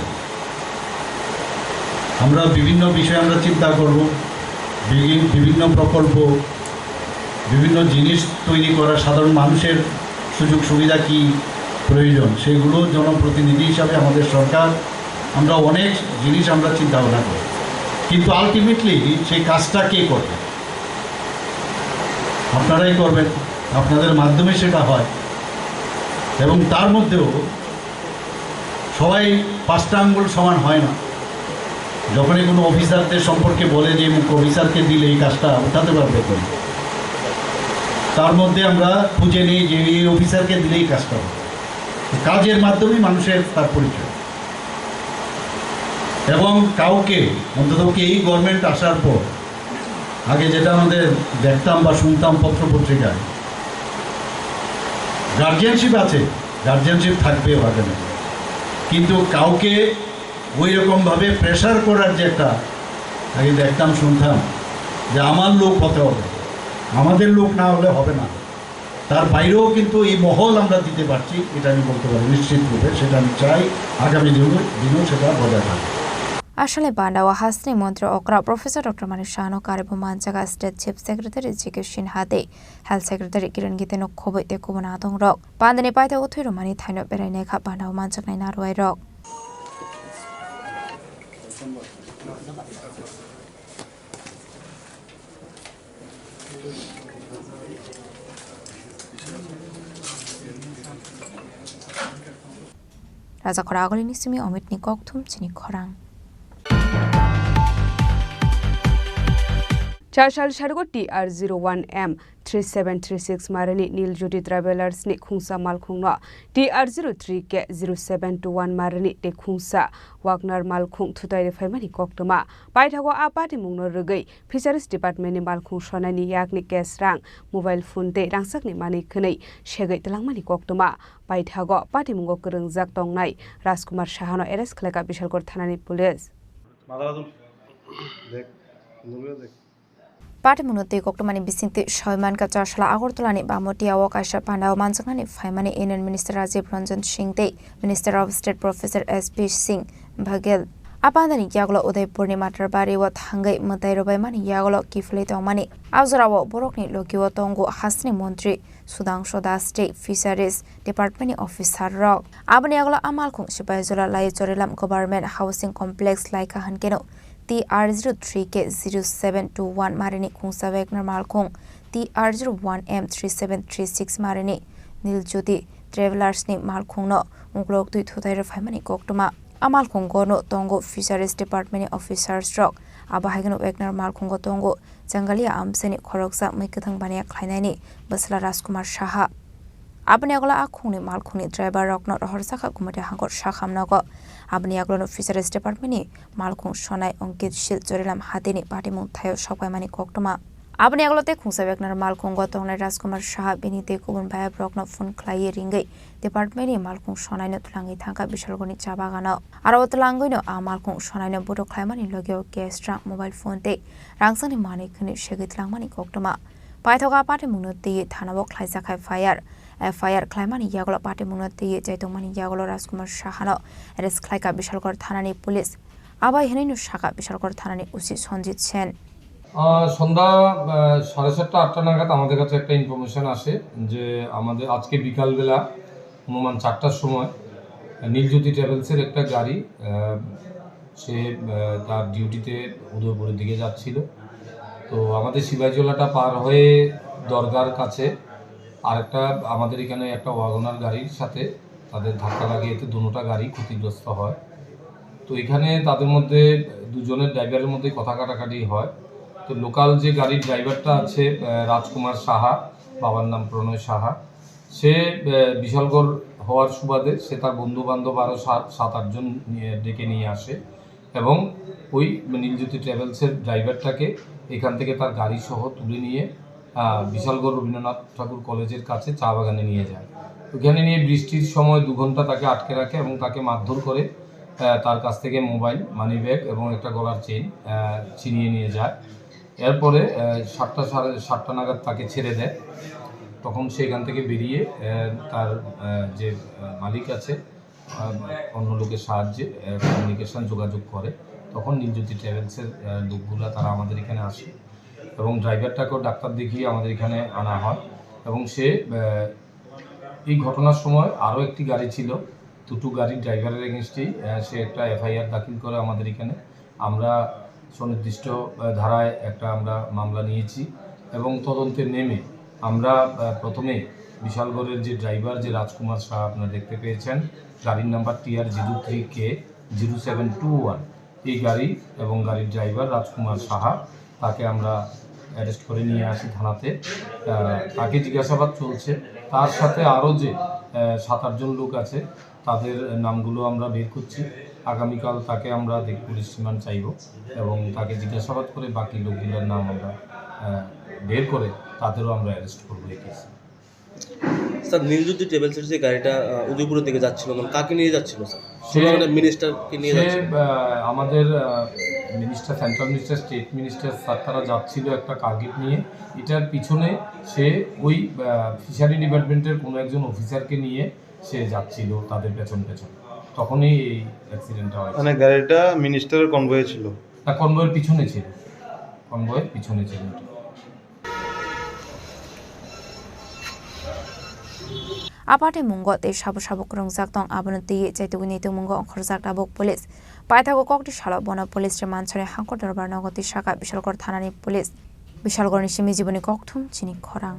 আমরা বিভিন্ন বিষয়ে আমরা চিন্তা করব, বিভি-, বিভিন্ন প্রকল্প, বিভিন্ন জিনিস তৈরি করা, সাধারণ মানুষের সুযোগ সুবিধা কি প্রয়োজন, সেগুলো জনপ্রতিনিধি হিসাবে আমাদের সরকার, আমরা অনেক জিনিস আমরা চিন্তা ভাবনা করি, কিন্তু আলটিমেটলি সেই কাজটা কে করবে? আপনারাই করবেন, আপনাদের মাধ্যমে সেটা হয়। এবং তার মধ্যেও সবাই পাঁচটা আঙ্গুল সমান হয় না। যখনই কোনো অফিসারদের সম্পর্কে বলে যে অমুক অফিসারকে দিলে এই কাজটা উঠাতে পারবে তুমি, তার মধ্যে আমরা খুঁজে নিই যে এই অফিসারকে দিলে এই কাজটা হবে। কাজের মাধ্যমেই মানুষের তার পরিচয়। এবং কাউকে, অন্তত এই গভর্নমেন্ট আসার পর, আগে যেটা আমাদের দেখতাম বা শুনতাম পত্র পত্রিকায়, গার্জিয়ানশিপ আছে, গার্জিয়ানশিপ থাকবেও আগামী, কিন্তু কাউকে ওই রকম ভাবে প্রেশার করার যে একটা, আগে দেখতাম শুনতাম যে আমার লোক হতে হবে, আমাদের লোক না হলে হবে না। তার বাইরেও কিন্তু এই মহল আমরা দিতে পারছি, এটা আমি বলতে পারি নিশ্চিত রূপে, সেটা আমি চাই আগামী দিনে, দিনেও সেটা বজায় থাকবে। Aswkni bandao hasteni montri okra Professor Doctor Manik Sahano karwi bo manjaga State Chief Secretary G K Sinha tei Health Secretary Kiran Gite no khobwi tei kubun adongrok. Bandani paithago thwi rwmani thaino berainai kha bandao manjaknai narwuairok. Rajakhor Agulini simi Omitni kokthum chini khorang. Chasal sargo T R zero one M three seven three six marini Nil Jyoti Travellers ni khungsa malkhungno T R zero three K zero seven two one marini tei khungsa Wagner malkhung thutai rwphaimani koktwma. Paithago a patimungno rwgwi Fisheries Department ni malkhung sonaini yakni cash rang, mobile phone tei rangchakni manwi khwnwi segwi twlangmani koktwma. Paithago patimungo kwrwngjak tongnai Rajkumar Sahano arrest khlaikha Bishalgarh thanani police. Patimungno twi koktwmani bisingtwi soi mankha Chasala Agartala ni Bamatiya o kaisa pandao manjaknani phaimani Union Minister Rajiv Ranjan Singh tei Minister of State Professor S P Singh Baghel. A pandani yagulo Udaipurni Matarbari o thangwi mwtai rwbaimani yagulo kiphilwi tongmani. A jorao borokni logio tongo hasteni montri Sudhangshu Das tei Fisheries Department ni officer rok. Aboni yagulo a malkhung Sipaijala Laichorilam Government Housing Complex laikha hwnkeno T R zero three K zero seven two one marini khungsa Wagner malkhung, T R zero one M three seven three six marini Nil Jyoti Travellers ni malkhungno uklok twi thutai rwphaimani koktwma. A malkhungo no tongo Fisheries Department ni officers rok. Abo hai kheno Wagner malkhungo tongo Changalia amchaini khoroksa mui kwthang baniya khlainaini bwsla Rajkumar Saha. Aboni yagulo a khungni malkhungni driver rokno rohorjakha Gumati hangkor sakham nogo. Aboni yagulo no Fisheries Department ni malkhung sonai Ankit Sil Chorilam hatini patimung thaio sokpaimani koktwma. Aboni yagulo tei khungsa Wagner malkhungo tongnai Rajkumar Saha bini tei kubun bayabrokno phone khlaiwi ringwi department ni malkhung sonaino twlangwi thangkha Bishalgorni cha bagano. Aro o twlangwino a malkhung sonaino buthuk khlaimani logio cash, rang, mobile phone tei rangchakni manwi khwnwi segwi twlangmani koktwma. Paithak a patimungno twiwi thanao khlaijak F I R. F I R khlaimani yagulo patimungno twiwi chaitokmani yagulo Rajkumar Sahano arrest khlaikha Bishalgor thanani police. Abai hwnwino sakha Bishalgor thanani O C Sanjit Sen. আহ, সন্ধ্যা, আহ, সাড়ে সাতটা, আটটা নাগাদ আমাদের কাছে একটা ইনফরমেশন আসে যে আমাদের আজকে বিকালবেলা অনুমান চারটার সময় নীলজ্যোতি ট্রাভেলসের একটা গাড়ি, আহ, সে, আহ, তার ডিউটিতে উদয়পুরের দিকে যাচ্ছিল। তো আমাদের সিপাহীজলাটা পার হয়ে দরগার কাছে আরেকটা, আমাদের এখানে একটা ওয়াগনার গাড়ির সাথে তাদের ধাক্কা লাগে, এতে দুটোটা গাড়ি ক্ষতিগ্রস্ত হয়। তো এখানে তাদের মধ্যে দুজনের ড্রাইভারের মধ্যে কথা কাটাকাটি হয়। তো লোকাল যে গাড়ির ড্রাইভারটা আছে, আহ, রাজকুমার সাহা, বাবার নাম প্রণয় সাহা, সে, আহ, বিশালগড় হওয়ার সুবাদে সে তার বন্ধু বান্ধব আরও সাত, সাত আটজন নিয়ে, ডেকে নিয়ে আসে এবং ওই নীলজ্যোতি ট্রাভেলসের ড্রাইভারটাকে এখান থেকে তার গাড়ি সহ তুলে নিয়ে, আহ, বিশালগড় রবীন্দ্রনাথ ঠাকুর কলেজের কাছে চা বাগানে নিয়ে যায়। ওখানে নিয়ে বৃষ্টির সময় দু ঘন্টা তাকে আটকে রাখে এবং তাকে মারধর করে, আহ, তার কাছ থেকে মোবাইল, মানি ব্যাগ এবং একটা গলার চেইন, আহ, ছিনিয়ে নিয়ে যায়। এরপরে, আহ, সাতটা, সাড়ে সাতটা নাগাদ তাকে ছেড়ে দেয়। তখন সে এখান থেকে বেরিয়ে, আহ, তার, আহ, যে, আহ, মালিক আছে, আহ, অন্য লোকের সাহায্যে, আহ, কমিউনিকেশন যোগাযোগ করে। তখন নীলজ্যোতি ট্রাভেলসের, আহ, লোকগুলা তারা আমাদের এখানে আসে এবং ড্রাইভারটাকেও ডাক্তার দেখিয়ে আমাদের এখানে আনা হয় এবং সে, আহ, এই ঘটনার সময় আরও একটি গাড়ি ছিল, দুটো গাড়ির ড্রাইভারের এগেনস্টেই, আহ, সে একটা এফআইআর দাখিল করে আমাদের এখানে। আমরা সুনির্দিষ্ট, আহ, ধারায় একটা আমরা মামলা নিয়েছি এবং তদন্তে নেমে আমরা, আহ, প্রথমে বিশালগড়ের যে ড্রাইভার, যে রাজকুমার শাহ আপনারা দেখতে পেয়েছেন, গাড়ির নাম্বার টিআর জিরো থ্রি কে জিরো সেভেন টু ওয়ান, এই গাড়ি এবং গাড়ির ড্রাইভার রাজকুমার সাহা, তাকে আমরা অ্যারেস্ট করে নিয়ে আসি থানাতে। আহ, তাকে জিজ্ঞাসাবাদ চলছে। তার সাথে আরও যে, আহ, সাত আটজন লোক আছে, তাদের নামগুলো আমরা বের করছি। আগামীকাল তাকে আমরা দেখ-, পুলিশ রিমান্ড চাইব এবং তাকে জিজ্ঞাসাবাদ করে বাকি লোকগুলোর নাম আমরা, আহ, বের করে তাদেরও আমরা অ্যারেস্ট করবো এই কেসে। স্যার, নীলজ্যোতি ট্রাভেলসের যে গাড়িটা, আহ, উদয়পুরের দিকে যাচ্ছিল, মানে, কাকে নিয়ে যাচ্ছিল, স্যার? সে, শুধু আমাদের মিনিস্টারকে নিয়ে সে, যাচ্ছিল? আহ, আমাদের, আহ, minister, central minister, state minister sir তারা যাচ্ছিল একটা কার্গেট নিয়ে। এটার পিছনে সে ওই, আহ, ফিশারি ডিপার্টমেন্টের কোনো একজন অফিসারকে নিয়ে সে যাচ্ছিল তাদের পেছন পেছন, তখনই এই অ্যাক্সিডেন্টটা হয়েছে। মানে, গাড়িটা মিনিস্টারের কনভয়ে ছিল? না, কনভয়ের পিছনে ছিল, কনভয়ের পিছনে ছিল এটা। A patimungo tei sabo sabo kwrwngjak tong, abono twiwi chaitugwi naitukmungo ongkhorjak tabuk police. Paithago kokti salo bono police rwmansani hangkor dorbar nogo twi sakha Bishalgor thanani police. Bishalgorni simi jiboni kokthum chini khorang.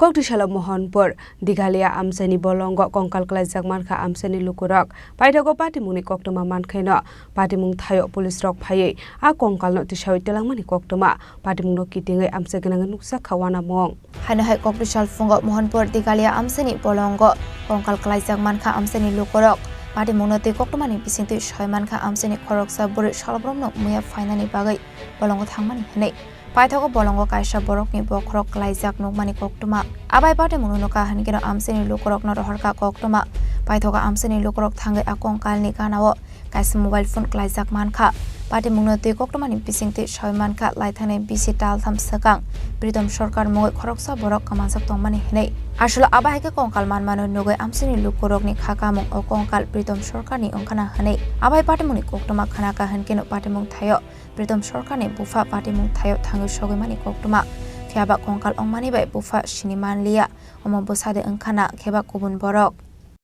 Kokti salo Mohanpur, Dighalia amchaini bolongo kongkal klaijak mankha amchaini lukurok. Paithago patimungni koktwma mankhaino patimung thaio police rok phaiwi a kongkalno tisawi twlangmani koktwma. Patimungno kitingwi amchai gwnangwi nukjak kha uanamung. Haino hai kokti sal phungo Mohanpur Digalia amchaini bolongo kongkal klaijak mankha amchaini lukurok. Patimungno twi koktwmani bisingtwi soi mankha amchaini khoroksa bwrwi salobromno muya phainani bagwi bolongo thangmani hwnwi. Paithago bolongo kaisa borokni bokhorok klaijak nukmani koktwma. Abai patimungno nukha hwnkhe no amchaini lukurokno rohorkha koktwma. Paithago amchaini lukurok thangwi a kongkalni ganao kaisa mobile phone klaijak mankha. Patimungno twi koktwmani bisingtwi soi mankha, laithangni bisi taltham swkang Pritom Sarkar mungwi khoroksa borok kwmanjak tongmani hwnwi. Aswk abo hai khe kongkal manmano nugwi amchaini lukurokni kha kamung o kongkal Pritom Sarkarni wngkhana hwnwi. Abo hai patimungni koktwma khnakha hwnkhe no patimung thaio Pritom Sarkarni bupha patimung thaio thangwi sogwi mani koktwma. Phiyaba kongkal wngmani bai bupha sini manliya, omo bwsadi wngkhana kheba kubun borok.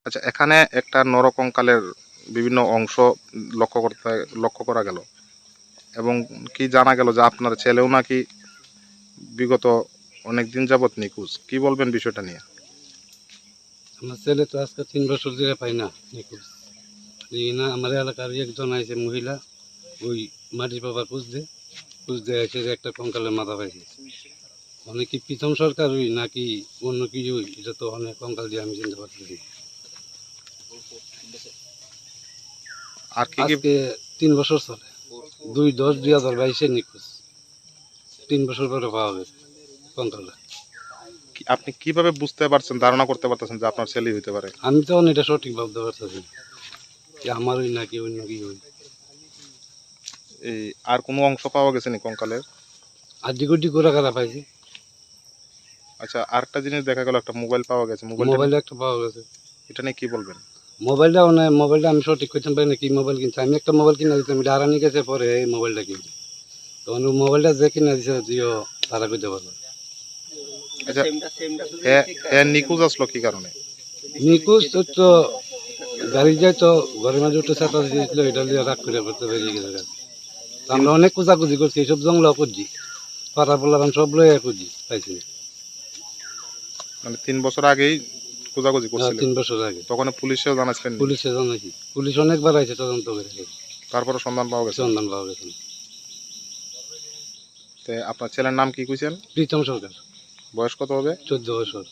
আচ্ছা, এখানে একটা নরকঙ্কালের বিভিন্ন অংশ লক্ষ্য করতে, লক্ষ্য করা গেল এবং কি জানা গেল যে আপনার ছেলেও নাকি বিগত অনেক দিন যাবত নিখোঁজ। কি বলবেন বিষয়টা নিয়ে? আমার ছেলে তো আজকে তিন বছর ধরে পাই না, নিখোঁজ। এই না, আমার এলাকার একজন আইছে মহিলা, ওই মাটির বাবার খুঁজ দে, খুঁজ দে এসে যে একটা কঙ্কালের মাথা পাইছে। মানে কি প্রীতম সরকার ওই নাকি অন্য কিছু ওই, এটা তো অনেক কঙ্কাল দিয়ে আমি চিনতে পারতেছি না। আর কি কি আজকে তিন বছর চলে, দুই দশ দুই হাজার বাইশে নিখোঁজ। তিন বছর পরে পাওয়া গেছে কঙ্কালটা। কি-, আপনি কিভাবে বুঝতে পারছেন, ধারণা করতে পারতেছেন যে আপনার ছেলেই হইতে পারে? আমি তখন এটা সঠিক ভাবতে পারতেছি না যে আমার ওই নাকি অন্য কি ওই। এই আর কোনো অংশ পাওয়া গেছে নি কঙ্কালের? আড্ডি গুড্ডি গোড়া গাড়া পাইছি। আচ্ছা, আরেকটা জিনিস দেখা গেল, একটা মোবাইল পাওয়া গেছে। মোবাইলটা মোবাইল একটা পাওয়া গেছে। এটা নিয়ে কি বলবেন? মোবাইলটা মানে, মোবাইলটা আমি সঠিক করতে পারি না, কি মোবাইল কিনছে। আমি একটা মোবাইল কিনে দিতাম, এটা হারানি গেছে, পরে এই মোবাইলটা কিনছি। তখন ওই মোবাইলটা যে কিনে দিছে, যদিও তারা করতে পারবে। আচ্ছা, হে, হে নিখোঁজ আসলো কি কারণে? নিখোঁজ তো, তো গাড়ি যায় তো, ঘরের মাঝে উঠে ছাতা দিয়েছিল, এটা নিয়ে রাগ করে করতে বেরিয়ে গেছে। তো আমরা অনেক খোঁজাখুঁজি করছি, এইসব জঙ্গলা খুঁজছি, পাড়া পোলাপান সব লইয়া খুঁজছি, পাইছি না। মানে তিন বছর আগেই খোঁজাখুঁজি হ্যাঁ, করছিলেন? তিন বছর আগে। তখন পুলিশেও জানাইছিলেন? পুলিশে জানাইছি, পুলিশ অনেকবার আইছে তদন্ত করে। তারপরে সন্ধান পাওয়া গেছে? সন্ধান পাওয়া গেছে না। তে আপনার ছেলের নাম কি কইছেন? প্রীতম সরকার। বয়স কত হবে? চোদ্দ বছর।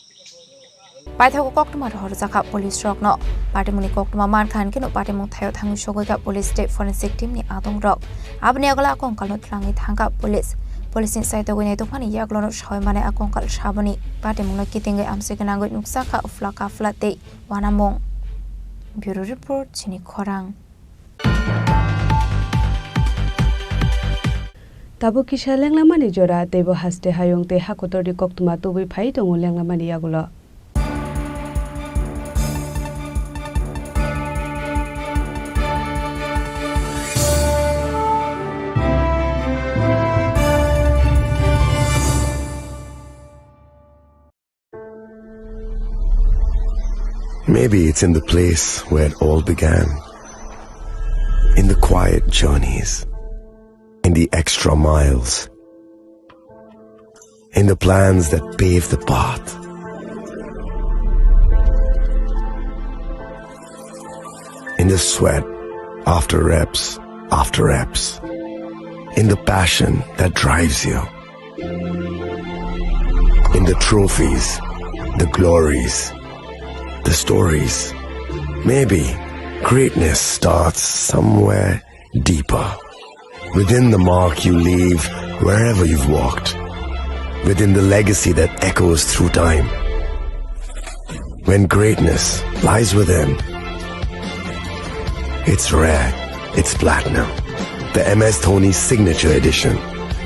Paithago koktwma rohorjakha police rokno. Patimungni koktwma mankha hinkhe no patimung thaio thangwi sogwikha police tei forensic team ni adong rok. Aboni agola kongkalno twlangwi thangkha police. Police ni saitogwi naitokmani yagulono sawi mane a kongkal saboni patimungno kitingwi amchwi gwnangwi nukjakha uphla kaphla tei uanamung. Bureau report, chini khorang. Tabuk kisa lenglamani jora, teibo haste hayung tei hakotorni koktwma tubui phai tongo lenglamani yagulo. Maybe it's in the place where it all began. In the quiet journeys, in the extra miles, in the plans that pave the path, in the sweat after reps, after reps, in the passion that drives you. In the trophies, the glories, the stories. Maybe greatness starts somewhere deeper. Within the mark you leave wherever you've walked. Within the legacy that echoes through time. When greatness lies within, it's rare, it's platinum. The M S Dhoni Signature Edition.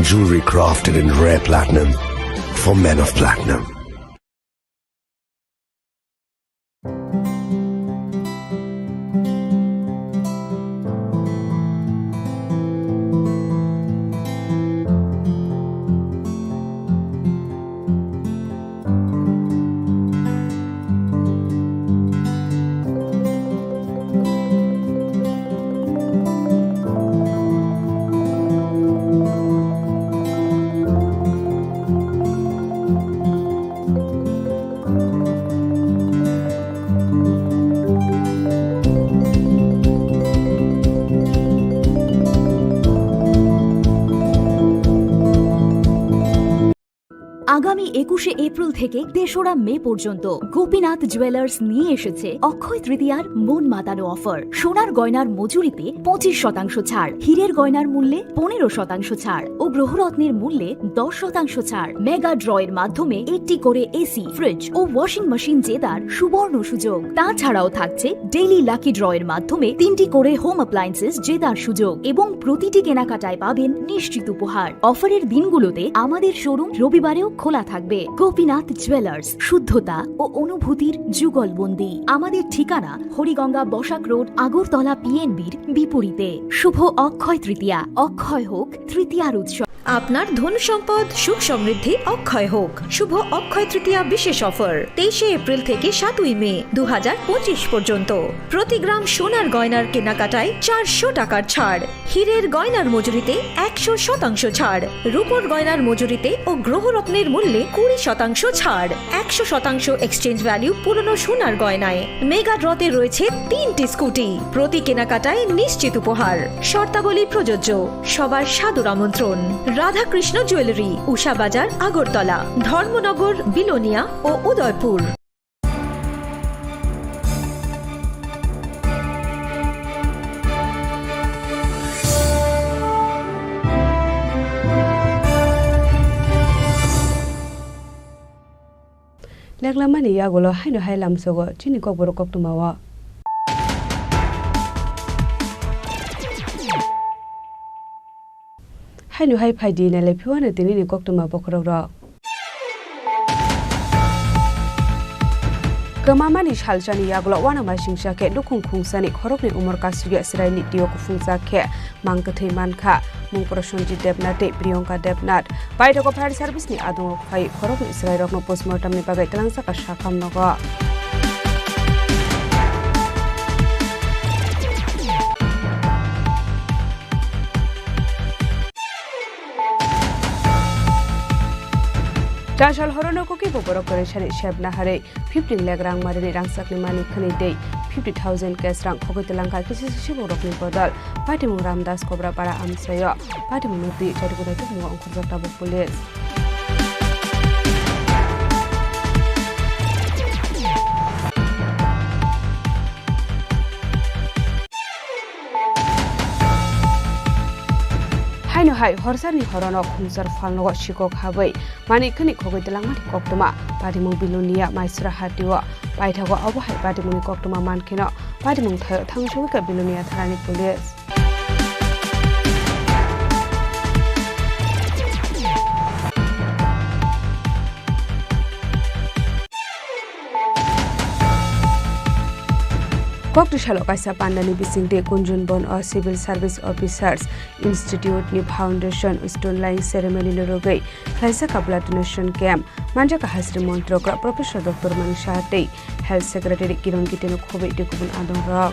Jewelry crafted in rare platinum for men of platinum. আগামী একুশে এপ্রিল থেকে তেসরা মে পর্যন্ত গোপীনাথ জুয়েলার্স নিয়ে এসেছে অক্ষয় তৃতীয়ার মন মাতানো অফার। সোনার গয়নার মজুরিতে পঁচিশ শতাংশ ছাড়, হীরের গয়নার মূল্যে পনেরো শতাংশ ছাড় ও গ্রহরত্নের মূল্যে দশ শতাংশ ছাড়। মেগা ড্রয়ের মাধ্যমে একটি করে এসি, ফ্রিজ ও ওয়াশিং মেশিন জেতার সুবর্ণ সুযোগ। তাছাড়াও থাকছে ডেইলি লাকি ড্রয়ের মাধ্যমে তিনটি করে হোম অ্যাপ্লায়েন্সেস জেতার সুযোগ এবং প্রতিটি কেনাকাটায় পাবেন নিশ্চিত উপহার। অফারের দিনগুলোতে আমাদের শোরুম রবিবারেও খোলা থাকবে। গোপীনাথ জুয়েলার্স, শুদ্ধতা ও অনুভূতির যুগলবন্দি। আমাদের ঠিকানা হরিগঙ্গা বসাক রোড, আগরতলা পিএনবির বিপরীতে। শুভ অক্ষয় তৃতীয়া, অক্ষয় হোক তৃতীয়ার উৎসব। আপনার ধন সম্পদ সুখ সমৃদ্ধি অক্ষয় হোক। শুভ অক্ষয় তৃতীয়া বিশেষ অফার তেইশে এপ্রিল থেকে সাতই মে দু হাজার পঁচিশ পর্যন্ত। প্রতি গ্রাম সোনার গয়নার কেনাকাটায় চারশো টাকার ছাড়, হীরের গয়নার মজুরিতে একশো শতাংশ ছাড়, রূপোর গয়নার মজুরিতে ও গ্রহরত্নের মূল্যে কুড়ি শতাংশ ছাড়, একশো শতাংশ এক্সচেঞ্জ ভ্যালু পুরনো সোনার গয়নায়। মেগা ড্রতে রয়েছে তিনটি স্কুটি, প্রতি কেনাকাটায় নিশ্চিত উপহার। শর্তাবলী প্রযোজ্য। সবার সাদর আমন্ত্রণ। রাধাকৃষ্ণ জুয়েলারি, উষা বাজার, আগরতলা, ধর্মনগর, বিলোনিয়া ও Udaipur. Leklamani yagulo haino hai lamsogo chini kokborok koktwmao. Haino hai phaidi nailai phiwano tinini koktwma bokhorokrok. Kwmamani salsani yagulo uanamasingcha khe nukhung khungsani khoroknwi umor kasugya chwraini tio kuphungjak khe mang kwthwi mankha. Mung Prosenjit Debnath tei Priyanka Debnath. Paithago fire service ni adongo phai khoroknwi chwrairokno postmortem ni bagwi twlangjakha sakham nogo. Chasal horono kuki bo borok kwrwi sani sep naharwi fifteen lakh rang marini rangchakni mani khwnwi tei fifty thousand cash rang khogwi twlangkha kisi sibongrokni bodol. Patimung Ramdas Kobra para amchaio. Patimungno twi chariku naitugmungo ongkhorjak tabuk police. Haino hai horsarni horono khungsar phalnogo sikok habwi manik khwnwi khogwi twlangmani koktwma. Patimung Bilonia Maisura hatio paithago, obo hai patimungni koktwma mankheno patimung thaio thangsugwi kha Bilonia thanani police. Kokti salo kaisa pandani bisingtwi Kunjunbon o Civil Service Officers Institute ni Foundation Stone Laying Ceremony ni rwgwi khlaijak blood donation camp. Manjak Hasri Montri Okra Professor Doctor Manik Saha tei Health Secretary Kiron Gite no khobwi tei kubun adongrok.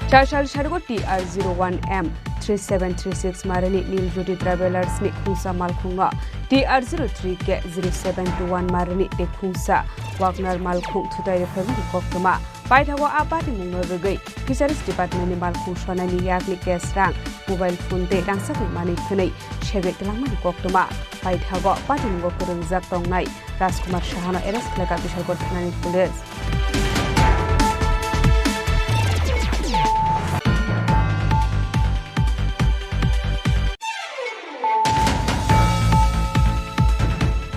Chasal sargo T R zero one M three seven three six marini Nil Jyoti Travelers ni khungsa malkhungno T R zero three K zero seven two one marini tei khungsa Wagner malkhung thutai rwphaimani koktwma. Paithago a patimungno rwgwi Fisheries Department ni malkhung sonani yakni cash rang, mobile phone tei rangchakni manwi khwnwi segwi twlangmani koktwma. Paithago patimungo kwrwngjak tongnai Rajkumar Sahano arrest khlaikha Bishalgarh thanani police.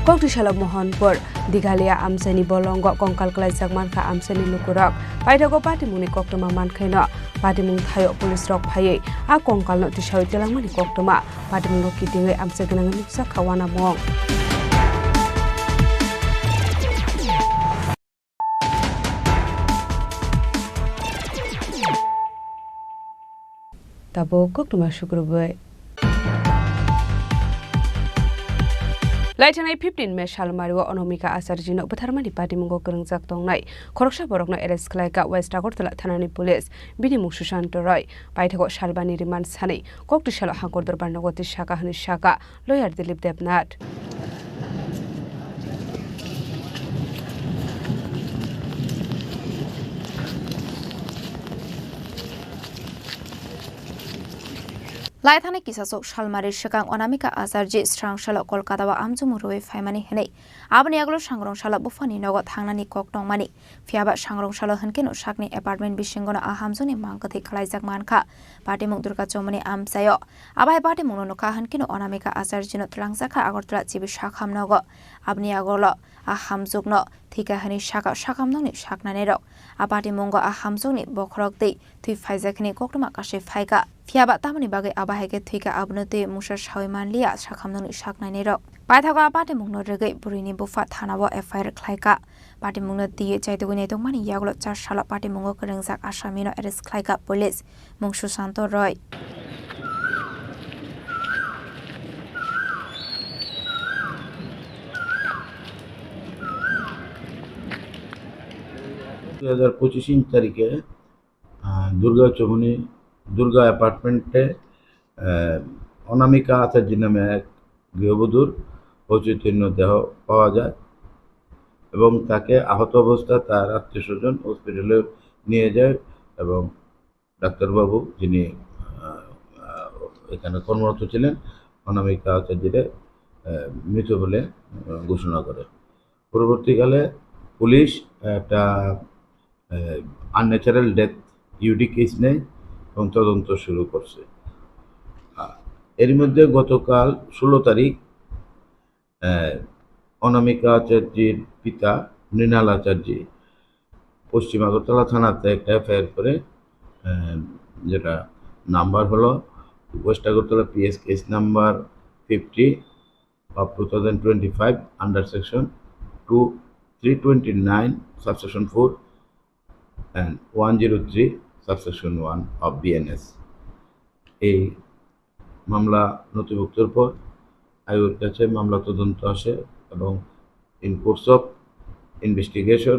Kokti salo Mohanpur Dighalia amchaini bolongo kongkal klaijak mankha amchaini lukurok. Paithago patimungni koktwma mankhaino patimung thaio police rok phaiwi a kongkalno tisawi twlangmani koktwma. Patimungno kitingwi amchai gwnangwi nukjak kha uanamung. Tabuk koktwma sukrubwi. Laithanai fifteen May salmario Anamika Acharjino bwtharmani patimungo kwrwngjak tongnai khoroksa borokno arrest khlaikha West Agartala thanani police. Bini mung Sushant Roy. Paithago salbani remand sanwi kokti salo Hangkor Dorbar nogo twi saka hwnwi saka. Lawyer Dilip Debnath. Laithani kisasok salmari swkang Anamika Acharji srang salo Kolkata o amchomung rwui phaimani hwnwi aboni yagulo sangrong salo buphani nogo thangnani kok tongmani. Phiyaba sangrong salo hwnkhe no sakni apartment bisingono a hamjakni mang kwthwi khwlaijak mankha. Patimung Durga Chowmani amchaio. Abai patimungno nukha hwnkhe no Anamika Acharjino twlangjakha Agartala chibi sakham nogo. Aboni yagulo a hamjwkno thwikha hwnwi sakha sakhamnokni saknainairok. A patimungo a hamjwkni bokhorok twi thwi phaijak hwnwi koktwma kasui phaikha. Phiyaba tamoni bagwi abo hai khe thwikha abono twi mungsa saui manliya sakhamnokni saknainairok. Paithago a patimungno rwgwi bwrwini bupha thanao F I R khlaikha. Patimungno twiwi chaitugwi naitokmani yagulo char salo patimungo kwrwngjak asamino arrest khlaikha police, mung Susanto Roy. দুই হাজার পঁচিশ তারিখে, আহ, দুর্গা চৌমুহনী, দুর্গা অ্যাপার্টমেন্টে, আহ, অনামিকা আচার্য নামে এক গৃহবধূর অচৈতন্য দেহ পাওয়া যায় এবং তাকে আহত অবস্থায় তার আত্মীয় স্বজন হসপিটালে নিয়ে যায় এবং ডাক্তারবাবু যিনি, আহ, আহ, এখানে কর্মরত ছিলেন, অনামিকা আচার্যকে, আহ, মৃত বলে, আহ, ঘোষণা করে। পরবর্তীকালে পুলিশ একটা, আহ, আনন্যাচারাল ডেথ ইউডি কেস নেয় এবং তদন্ত শুরু করছে। আহ, এর মধ্যে গতকাল ষোলো তারিখ, আহ, অনামিকা আচার্যের পিতা মৃণাল আচার্য পশ্চিম আগরতলা থানাতে একটা এফআইআর করে, আহ, যেটা নাম্বার হলো west Agartala PS case number fifty of two thousand twenty five under section two, three twenty nine subsection four and one zero three subsection one of BNS. এই মামলা নথিভুক্তর পর আইওর কাছে মামলা তদন্ত আসে এবং in course of investigation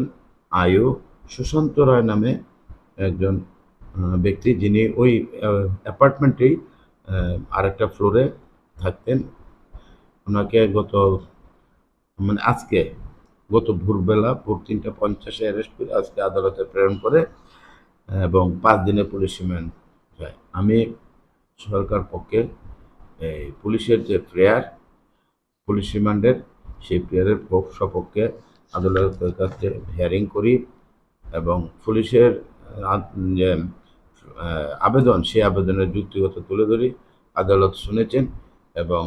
আইও সুশান্ত রায় নামে একজন, আহ, ব্যক্তি, যিনি ওই, আহ, অ্যাপার্টমেন্টেই, আহ, আরেকটা ফ্লোরে থাকতেন, ওনাকে গত, মানে, আজকে গত ভোরবেলা ভোর তিনটা পঞ্চাশে অ্যারেস্ট করে আজকে আদালতে প্রেরণ করে এবং পাঁচ দিনের পুলিশ রিমান্ড চায়। আমি সরকার পক্ষে এই পুলিশের যে প্রেয়ার, পুলিশ রিমান্ডের, সেই প্রেয়ারের পক-, সপক্ষে আদালতের কাছে হিয়ারিং করি এবং পুলিশের, আহ, যে, আহ, আবেদন, সেই আবেদনের যুক্তিগত তুলে ধরি। আদালত শুনেছেন এবং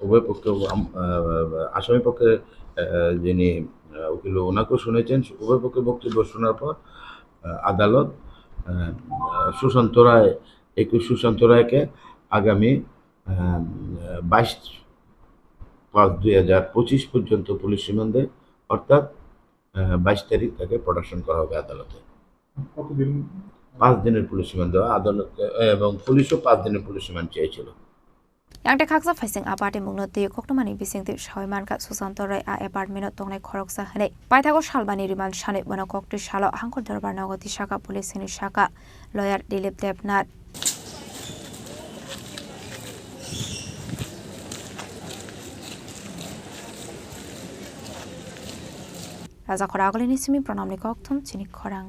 উভয় পক্ষে, আম-, আহ, আসামি পক্ষে, আহ, যিনি, আহ, উকিল, ওনাকেও শুনেছেন। উভয় পক্ষের বক্তব্য শোনার পর, আহ, আদালত, আহ, সুশান্ত রায়, একুশ সুশান্ত রায়কে আগামী, আহ, বাইশ পাঁচ দুই হাজার পঁচিশ পর্যন্ত পুলিশ রিমান্ডে, অর্থাৎ, আহ, বাইশ তারিখ তাকে প্রোডাকশন করা হবে আদালতে। কতদিন? পাঁচ দিনের পুলিশ রিমান্ড দেওয়া আদালতে, এবং পুলিশও পাঁচ দিনের পুলিশ রিমান্ড চেয়েছিল। Yang tei khaksa phaising a patimungno twi koktwmani bisingtwi saui mankha Susanto Roy a apartment-o tongnai khoroksa hwnwi. Paithago salbani remand sanwi bono koktwi salo Hangkor Dorbar nogo tisakha police hwnwi sakha lawyer Dilip Debnath. Raja Khora Agulini simi Pranamni kokthum chini khorang.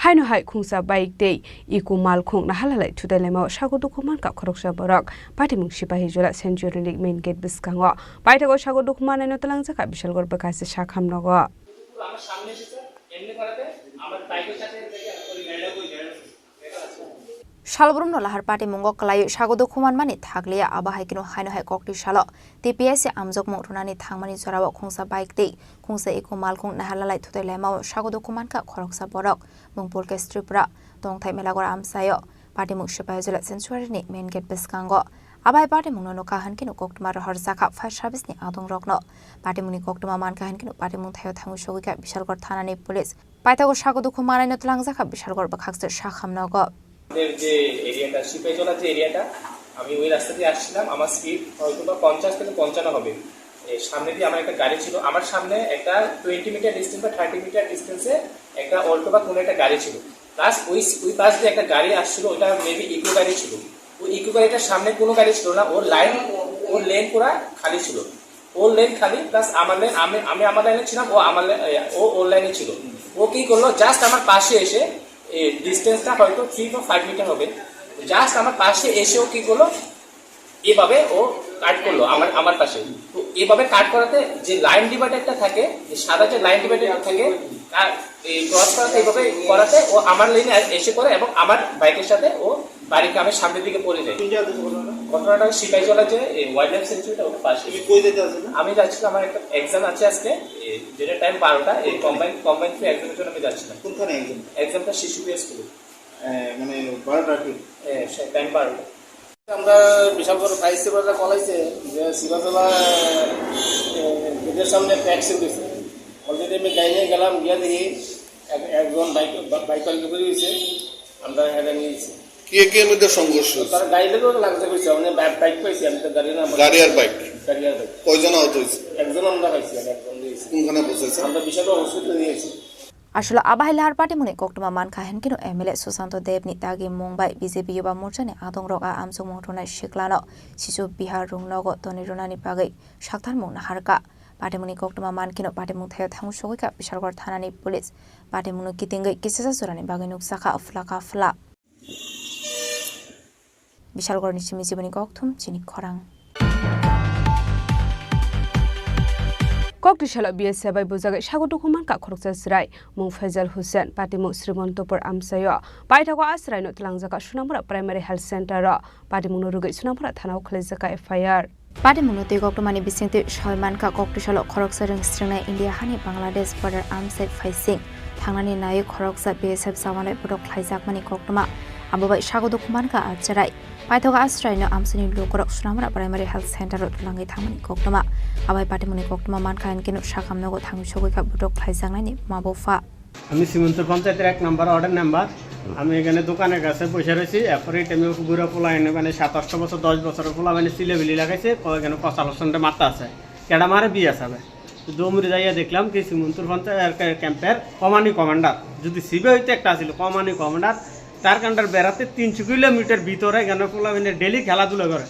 Haino hai khungsa bike tei eco malkhung nahalalai thutai laimao sago dukhu mankha khoroksa borok. Patimung Sipahijola Century ni main gate bwskango paithago sago dukhu manai no twlangjakha Bishalgarh bwkha se sakham nogo. আমার সামনে এসে স্যার, এমনি করাতে আমার বাইকের সাথে লেগে ওই গাড়িটা, ওই গাড়িটা। Salbrumno lahar patimungo kwlaiwi sago dukhu manmani thakliya, abo hai kheno haino hai koktwi salo T P S amjokmung rwnani thangmani jorao khungsa bike tei khungsa eco malkhung nahalalai thutai laimao sago dukhu mankha khoroksa borok, mung Pulkesh Tripura, tongthai Melagora amchaio, patimung Sipahijola Century ni main gate bwskango. Abo hai patimungno nukha hwnkhe no koktwma rohorjakha fire service ni adongrokno. Patimungni koktwma mankha hwnkhe no patimung thaio thangwi sogwikha Bishalgarh thanani police. Paithago sago dukhu manaino twlangjakha Bishalgarh bwkhakse sakham nogo. আমাদের যে এরিয়াটা, সিপাহীজলা যে এরিয়াটা, আমি ওই রাস্তা দিয়ে আসছিলাম, আমার স্পিড হয়তো বা পঞ্চাশ থেকে পঞ্চান্ন হবে। এর সামনে দিয়ে আমার একটা গাড়ি ছিল, আমার সামনে একটা টোয়েন্টি মিটার ডিস্টেন্স বা থার্টি মিটার ডিস্টেন্সে একটা অল্টো বা কোনো একটা গাড়ি ছিল, প্লাস ওই, ওই পাশ দিয়ে একটা গাড়ি আসছিল, ওইটা মেবি ইকো গাড়ি ছিল। ওই ইকো গাড়িটার সামনে কোনো গাড়ি ছিল না, ওর লাইন, ওর লেন পুরা খালি ছিল। ওর লেন খালি, প্লাস আমার লেন, আমি, আমি আমার লাইনে ছিলাম, ও আমার লে-, এ, ও ওর লাইনে ছিল। ও কি করলো, জাস্ট আমার পাশে এসে, এই ডিস্টেন্সটা হয়তো থ্রি বা ফাইভ মিটার হবে, জাস্ট আমার পাশে এসে ও কি করলো, এভাবে ও কাট করলো আমার আমার পাশে। তো এভাবে কাট করাতে যে লাইন ডিভাইডারটা থাকে, যে সাদা যে লাইন ডিভাইডারটা থাকে, তার এই ক্রস করাতে, এভাবে করাতে ও আমার লেনে এসে করে এবং আমার বাইকের সাথে ও বাড়িকে আমি সামনের দিকে পড়ে যাই। কোন জায়গাতে ঘটনাটা? ঘটনাটা সিপাহীজলা যে এই ওয়াইল্ড লাইফ স্যাংচুয়ারিটা ওর পাশে। তুমি কই যেতে আছো না? আমি যাচ্ছিলাম, আমার একটা এক্সাম আছে আজকে, এই যেটা টাইম বারোটা, এই কম্বাইন কম্বাইন থ্রি এক্সামের জন্য আমি যাচ্ছিলাম। কোনখানে এক্সাম? এক্সামটা শিশু প্রিয়া স্কুলে। এ, মানে বারোটা কি? এ, সে টাইম বারোটা। আমরা বিশালগড় ফায়ার সার্ভিসে কল আইছে যে সিপাহীজলা, এ, গেটের সামনে একটা অ্যাক্সিডেন্ট হয়েছে। অলরেডি আমি গাড়ি নিয়ে গেলাম, গিয়ে দেখি এক- একজন বাইক বা- বাইক পার্কিং করে দিয়েছে, আমরা হেঁটে নিয়েছি। কি কি মধ্যে সংঘর্ষ হয়েছে? তার গাড়ি থেকে লাগছে কইছে, মানে বাইক বাইক পাইছি আমি, তো গাড়ি না গাড়ি আর বাইক? গাড়ি আর বাইক। কয়জন আহত হয়েছে? একজন আমরা পাইছি, আর একজন নিয়েছি। কোনখানে পৌঁছেছে? আমরা বিশালগড় হসপিটালে নিয়েছি। Aswk abahai lahar patimungni koktwma mankha hinkhe no M L A Susanto Deb ni dagi mung bai B J P Yuba Morcha ni adongrok a amchukmung rwnai siklano sisu Bihar rung nogo tonwi rwnani bagwi saktharmung naharkha. Patimungni koktwma mankheno patimung thaio thangwi sogwikha Bishalgarh thanani police. Patimungno kitingwi kisisa jorani bagwi nukjakha phla ka phla. Bishalgarhni simi jiboni kokthum chini khorang. Kokti salo B S F bai bujagwi sago dukhu mankha khoroksa chwrai, mung Faizal Hussain, patimung Srimontopur amchaio. Paithago a chwraino twlangjakha Sunamura Primary Health Center o, patimungno rwgwi Sunamura thanao khwlaijakha F I R. Patimungno twi koktwmani bisingtwi sawi mankha, kokti salo khoroksa rwng srwngnai India hani Bangladesh border amchai phaising thangnani naiwi khoroksa B S F jawan bai bodok khlaijakmani koktwma. Abo bai sago dukhu mankha a chwrai. Paithago a chwraino amchaini lukurok Sunamura Primary Health Center o twlangwi thangmani koktwma. Abai patimungni koktwma mankha hinkhe no sakam nogo thangwi sogwikha bodok khlaijaknaini ma bupha. আমি শ্রীমন্তপুর পঞ্চায়েতের এক নম্বর ওয়ার্ডের মেম্বার। আমি এখানে দোকানের কাছে বসে রয়েছি। এরপরে এই টাইমে বুড়া পোলা এনে, মানে, সাত আট বছর, দশ বছরের পোলা, মানে, চিলেবিলি লাগাইছে, ক-, এখানে কচাল হোসেনটা মারতে আছে। কেডা মারে? বিএসএফ। তো দৌড়ে যাইয়া দেখলাম কি শ্রীমন্তপুর পঞ্চায়েত ক্যাম্পের কমান্ডি কমান্ডার, যদি সিবে হইতে একটা আছিল, কমান্ডি কমান্ডার, তার কান্ডার বেড়াতে তিনশো কিলোমিটার ভিতরে এখানে পোলা, মানে, ডেইলি খেলাধুলা করে।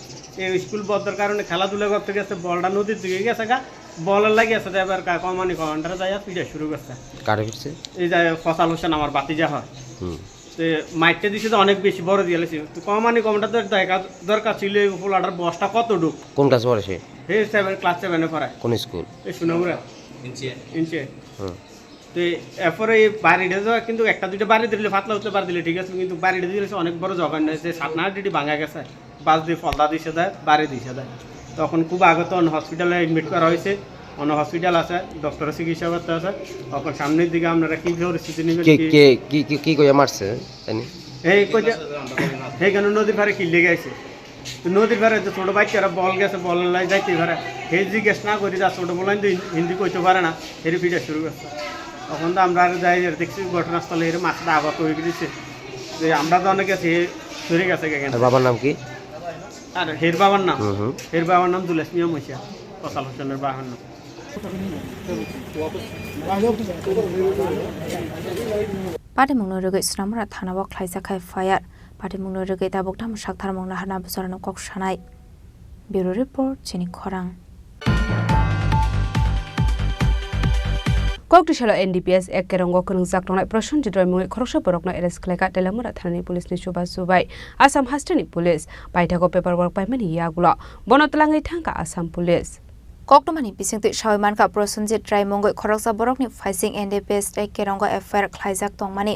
এই স্কুল বন্ধর কারণে খেলাধুলা করতে গেছে, বলটা নদীর দিকে গেছে গা, বলের লাগি আছে, এবার কা-, কমানি কমান্ডারে যাইয়া পিটা শুরু করছে। কারে পিটছে? এই যে ফয়সাল হোসেন, আমার ভাতিজা হয়। হুম। তো মাইরটা দিছে তো অনেক বেশি বড় দিয়ে লেছে। তো কমানি কমান্ডার তো দেখা দরকার ছিল, এই পোলাটার বয়সটা কত ডুক? কোন ক্লাসে পড়ে সে? এই সেভেন, ক্লাস সেভেনে পড়ে। কোন স্কুল? এই সোনামুড়া। ইঞ্চে। ইঞ্চে। হুম। তো এরপরে এই বাড়িটা যাওয়া কিন্তু একটা দুইটা বাড়ি দিলে, পাতলা উতলা বাড়ি দিলে ঠিক আছে, কিন্তু বাড়িটা দিলে অনেক বড় জঘন্য হয়েছে, সাত না আট ইটি ভাঙা গেছে। বাস দিয়ে ফলদা দিছে দেয়, বাড়ি দিছে দেয়। তখন খুব আগে তো অন্য হসপিটালে অ্যাডমিট করা হয়েছে, অন্য হসপিটাল আছে, ডক্টরের চিকিৎসা করতে আছে। তখন সামনের দিকে আপনারা কি পরিস্থিতি নেবেন, কে কি? কে কি কি কি কইয়া মারছে? জানি। এই কইতে, এইখানে নদীর পাড়ে কিনলে গেছে। তো নদীর পাড়ে তো ছোট বাচ্চারা বল গেছে, বল লাই যাইতে পারে। হে জিজ্ঞেস না করি, যা ছোট বলেন তো হিন-, হিন্দি কইতে পারে না, হেরে ফিরে শুরু করছে। তখন তো আমরা আর যাই, আর দেখছি ঘটনাস্থলে এর মাথাটা আঘাত হয়ে গেছে। যে আমরা তো অনেক গেছি, হে সরে গেছে এখানে। আর বাবার নাম কি? আর হের বাবার নাম? হুম, হুম। হের বাবার নাম দুলেশ মিয়া মৈশা, ফয়সাল হোসেনের বাবার নাম। Patimungno rwgwi Sunamura thanao khlaijakha F I R. Patimungno rwgwi tabuk tamo saktharmung naharna bwsarokno kok sanai. Bureau Report, chini khorang. Kokti salo N D P S ek kerongo kwnwngjak tongnai Prosenjit Roy mungwi khoroksa borokno arrest khlaikha Teliamura thanani police ni chubachu bai Assam hasteni police. Paithago paperwork paimani yagulo bono twlangwi thangkha Assam police. Koktwmani bisingtwi sawi mankha Prosenjit Roy mungwi khoroksa borokni phaising N D P S ek kerongo F I R khlaijak tongmani.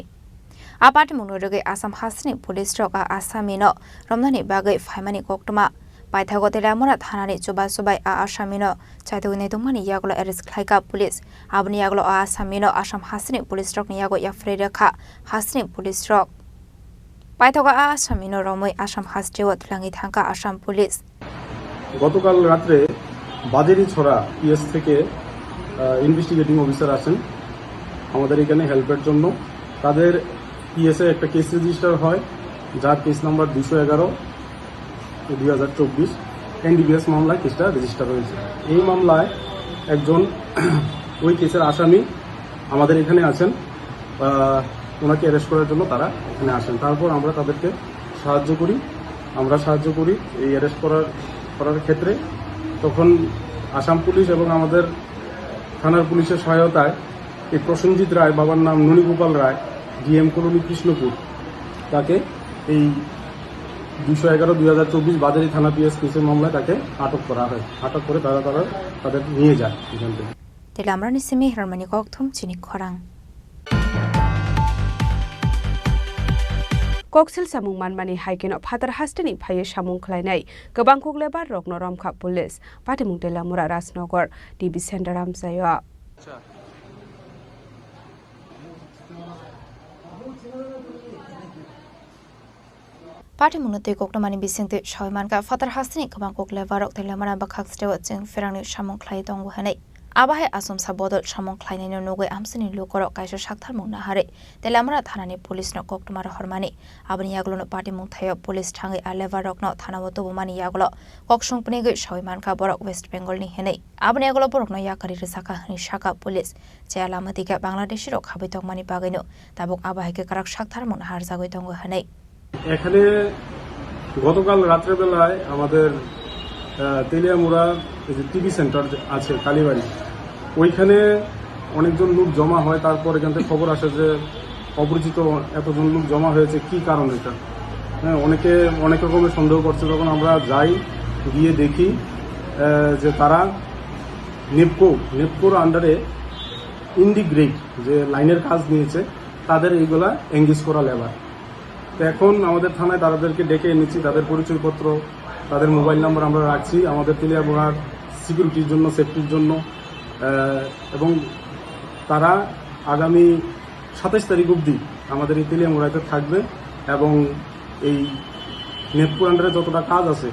A patimungno rwgwi Assam hasteni police rok a Assamino romnani bagwi phaimani koktwma. Paithago Teliamura thanani chubachu bai a Assamino chaitugwi naitugmani yagulo arrest khlaikha police. Aboni yagulo a Assamino Assam hasteni police rokni yago yapharwi rwkha hasteni police rok. Paithago a Assamino romwi Assam hasteo twlangwi thangkha Assam police. গতকাল রাত্রে বাজেরিছড়া পিএস থেকে, আহ, investigating officer আসেন আমাদের এখানে হেল্পের জন্য। তাদের পিএসএ একটা কেস রেজিস্টার হয়, যার কেস নাম্বার দুশো এগারো, দুই হাজার চব্বিশ, এনডিপিএস মামলায় কেসটা রেজিস্টার হয়েছে। এই মামলায় একজন ওই কেসের আসামি আমাদের এখানে আছেন, আহ, ওনাকে অ্যারেস্ট করার জন্য তারা এখানে আসেন। তারপর আমরা তাদেরকে সাহায্য করি, আমরা সাহায্য করি এই অ্যারেস্ট করার, করার ক্ষেত্রে। তখন আসাম পুলিশ এবং আমাদের থানার পুলিশের সহায়তায় এই প্রসেনজিৎ রায়, বাবার নাম ননীগোপাল রায়, ডিএম কলোনি কৃষ্ণপুর, তাকে এই দুইশো এগারো দুই হাজার চব্বিশ বাজারি থানা পিএস কেসের মামলায় তাকে আটক করা হয়। আটক করে তারা তারা তাদের নিয়ে যায় এখান থেকে। Tei lamrani simi hirmani kokthum chini khorang. Koksil samung manmani hai kheno phatar hasteni phaiwi samung khlainai kwbang kok lebar rokno romkha police. Patimung Teliamura Rajnagar T V Center amchaio. Patimungno twi koktwmani bisingtwi sawi mankha, phatar hasteni kwbang kok lebarok Teliamura bwkhak steo chwng pherangni samung khlai tongo hwnwi. Abo hai achomsa bodol samung khlainaino nugwi amchaini lukurok kaisa saktharmung naharwi Teliamura thanani policeno koktwma rohormani. Aboni yagulono patimung thaio police thangwi a lebarokno thanao tubumani yagulo koksong pwnigwi sawi mankha borok West Bengalni hwnwi. Aboni yagulo borokno yakarwi rwjakha hwnwi sakha police. Chaya lama dikhe Bangladeshirok habwi tongmani bagwino tabuk abo hai khe kwrak saktharmung naharjagwi tongo hwnwi. এখানে গতকাল রাত্রেবেলায় আমাদের, আহ, তেলিয়ামুড়া যে TV centre আছে কালীবাড়ি, ওইখানে অনেকজন লোক জমা হয়। তারপর এখান থেকে খবর আসে যে অপরিচিত এতজন লোক জমা হয়েছে, কি কারণ এটা? হ্যাঁ, অনেকে অনেক রকমের সন্দেহ করছে। যখন আমরা যাই, গিয়ে দেখি, আহ, যে তারা নেপকো, নেপকোর আন্ডারে ইন্ডিগ্রেড যে লাইনের কাজ নিয়েছে, তাদের এইগুলা এঙ্গেজ করা লেবার। তো এখন আমাদের থানায় তাদেরকে ডেকে এনেছি, তাদের পরিচয়পত্র, তাদের মোবাইল নাম্বার আমরা রাখছি আমাদের তেলিয়ামুড়ার সিকিউরিটির জন্য, সেফটির জন্য। আহ, এবং তারা আগামী সাতাইশ তারিখ অবধি আমাদের এই তেলিয়ামুড়াতে থাকবে এবং এই নেপকোর আন্ডারে যতটা কাজ আছে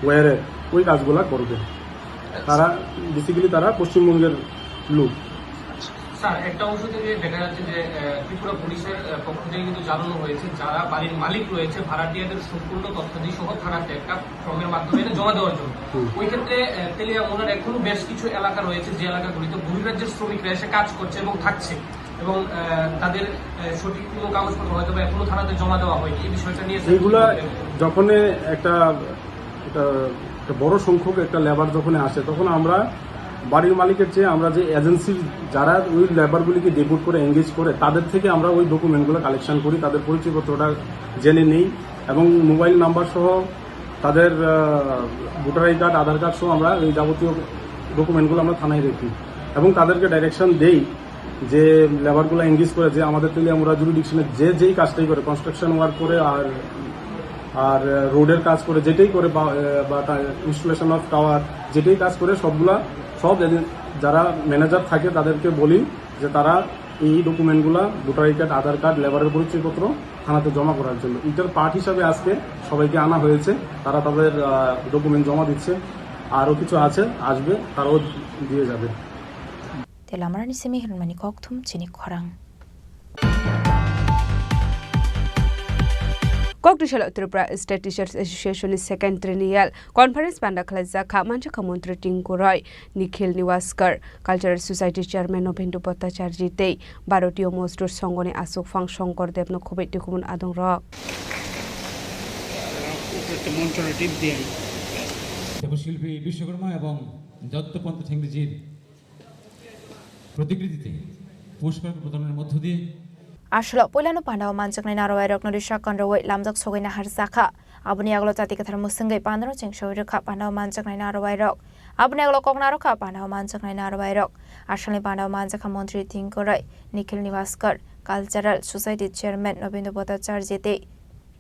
ওয়ারের, ওই কাজগুলা করবে। তারা বেসিক্যালি তারা পশ্চিমবঙ্গের লোক। স্যার, একটা অংশ থেকে দেখা যাচ্ছে যে, আহ, ত্রিপুরা পুলিশের, আহ, পক্ষ থেকে কিন্তু জানানো হয়েছে, যারা বাড়ির মালিক রয়েছে, ভাড়াটিয়াদের সম্পূর্ণ তথ্যাদি সহ থানাতে একটা ফর্মের মাধ্যমে এটা জমা দেওয়ার জন্য। হুম। ওই ক্ষেত্রে, আহ, তেলিয়ামুড়ার এখনো বেশ কিছু এলাকা রয়েছে, যে এলাকাগুলিতে বহিরাজ্যের শ্রমিকরা এসে কাজ করছে এবং থাকছে, এবং, আহ, তাদের, আহ, সঠিক কোনো কাগজপত্র হয়তো বা এখনো থানাতে জমা দেওয়া হয়নি। এই বিষয়টা নিয়ে স্যার কি এইগুলা বলবেন? যখন একটা, একটা, একটা বড় সংখ্যক একটা লেবার যখন আসে, তখন আমরা বাড়ির মালিকের চেয়ে আমরা যে এজেন্সির যারা ওই লেবারগুলিকে ডেপুট করে, এঙ্গেজ করে, তাদের থেকে আমরা ওই ডকুমেন্টগুলো কালেকশন করি, তাদের পরিচয়পত্রটা জেনে নেই এবং মোবাইল নাম্বার সহ তাদের, আহ, ভোটার আইডি কার্ড, আধার কার্ড সহ আমরা এই যাবতীয় ডকুমেন্টগুলো আমরা থানায় রাখি এবং তাদেরকে ডাইরেকশন দেই যে লেবারগুলো এঙ্গেজ করে, যে আমাদের তেলিয়ামুড়া জুরিডিকশনে যে যেই কাজটাই করে, কনস্ট্রাকশন ওয়ার্ক করে আর, আর, আহ, রোডের কাজ করে, যেটাই করে বা, আহ, বা টা-, ইনস্টলেশন অফ টাওয়ার, যেটাই কাজ করে সবগুলা, সব এজে-, যারা ম্যানেজার থাকে তাদেরকে বলি যে তারা এই ডকুমেন্টগুলা, ভোটার আইডি কার্ড, আধার কার্ড, লেবারের পরিচয়পত্র থানাতে জমা করার জন্য। এটার পার্ট হিসাবে আজকে সবাইকে আনা হয়েছে, তারা তাদের, আহ, ডকুমেন্ট জমা দিচ্ছে। আরও কিছু আছে, আসবে, তারাও দিয়ে যাবে। Tei lamarani simi hwnmani kokthum chini khorang. Kok twisalo Tripura State Teachers Association ni second triennial conference panda khlaijak kha, manjakha Montri Tinku Roy, Nikhil Niwaskar, Cultural Society Chairman Nobindu Bhattacharjee tei Bharatiya Mazdoor Sangho ni aswk phang Shankar Dev no khobwi tuikhumun adong rok. উপরে তো মঞ্চটা টিপ দিয়ে। দেবশিল্পী বিশ্বকর্মা এবং দত্তপন্ত ঠেংরিজির প্রতিকৃতিতে পুষ্পার্ঘ্য প্রদানের মধ্য দিয়ে Aswkno puilano pandao manjaknai narwai rokno risa kanrwi lamjak sogwi naharjakha. Aboni yagulo chati kwthar mwswngwi pandano chengsawi rwkha pandao manjaknai narwai rok. Aboni yagulo kok narwkha pandao manjaknai narwai rok. Aswkni pandao manjakha Montri Tinku Roy, Nikhil Niwaskar, Cultural Society Chairman Nobindu Bhattacharjee tei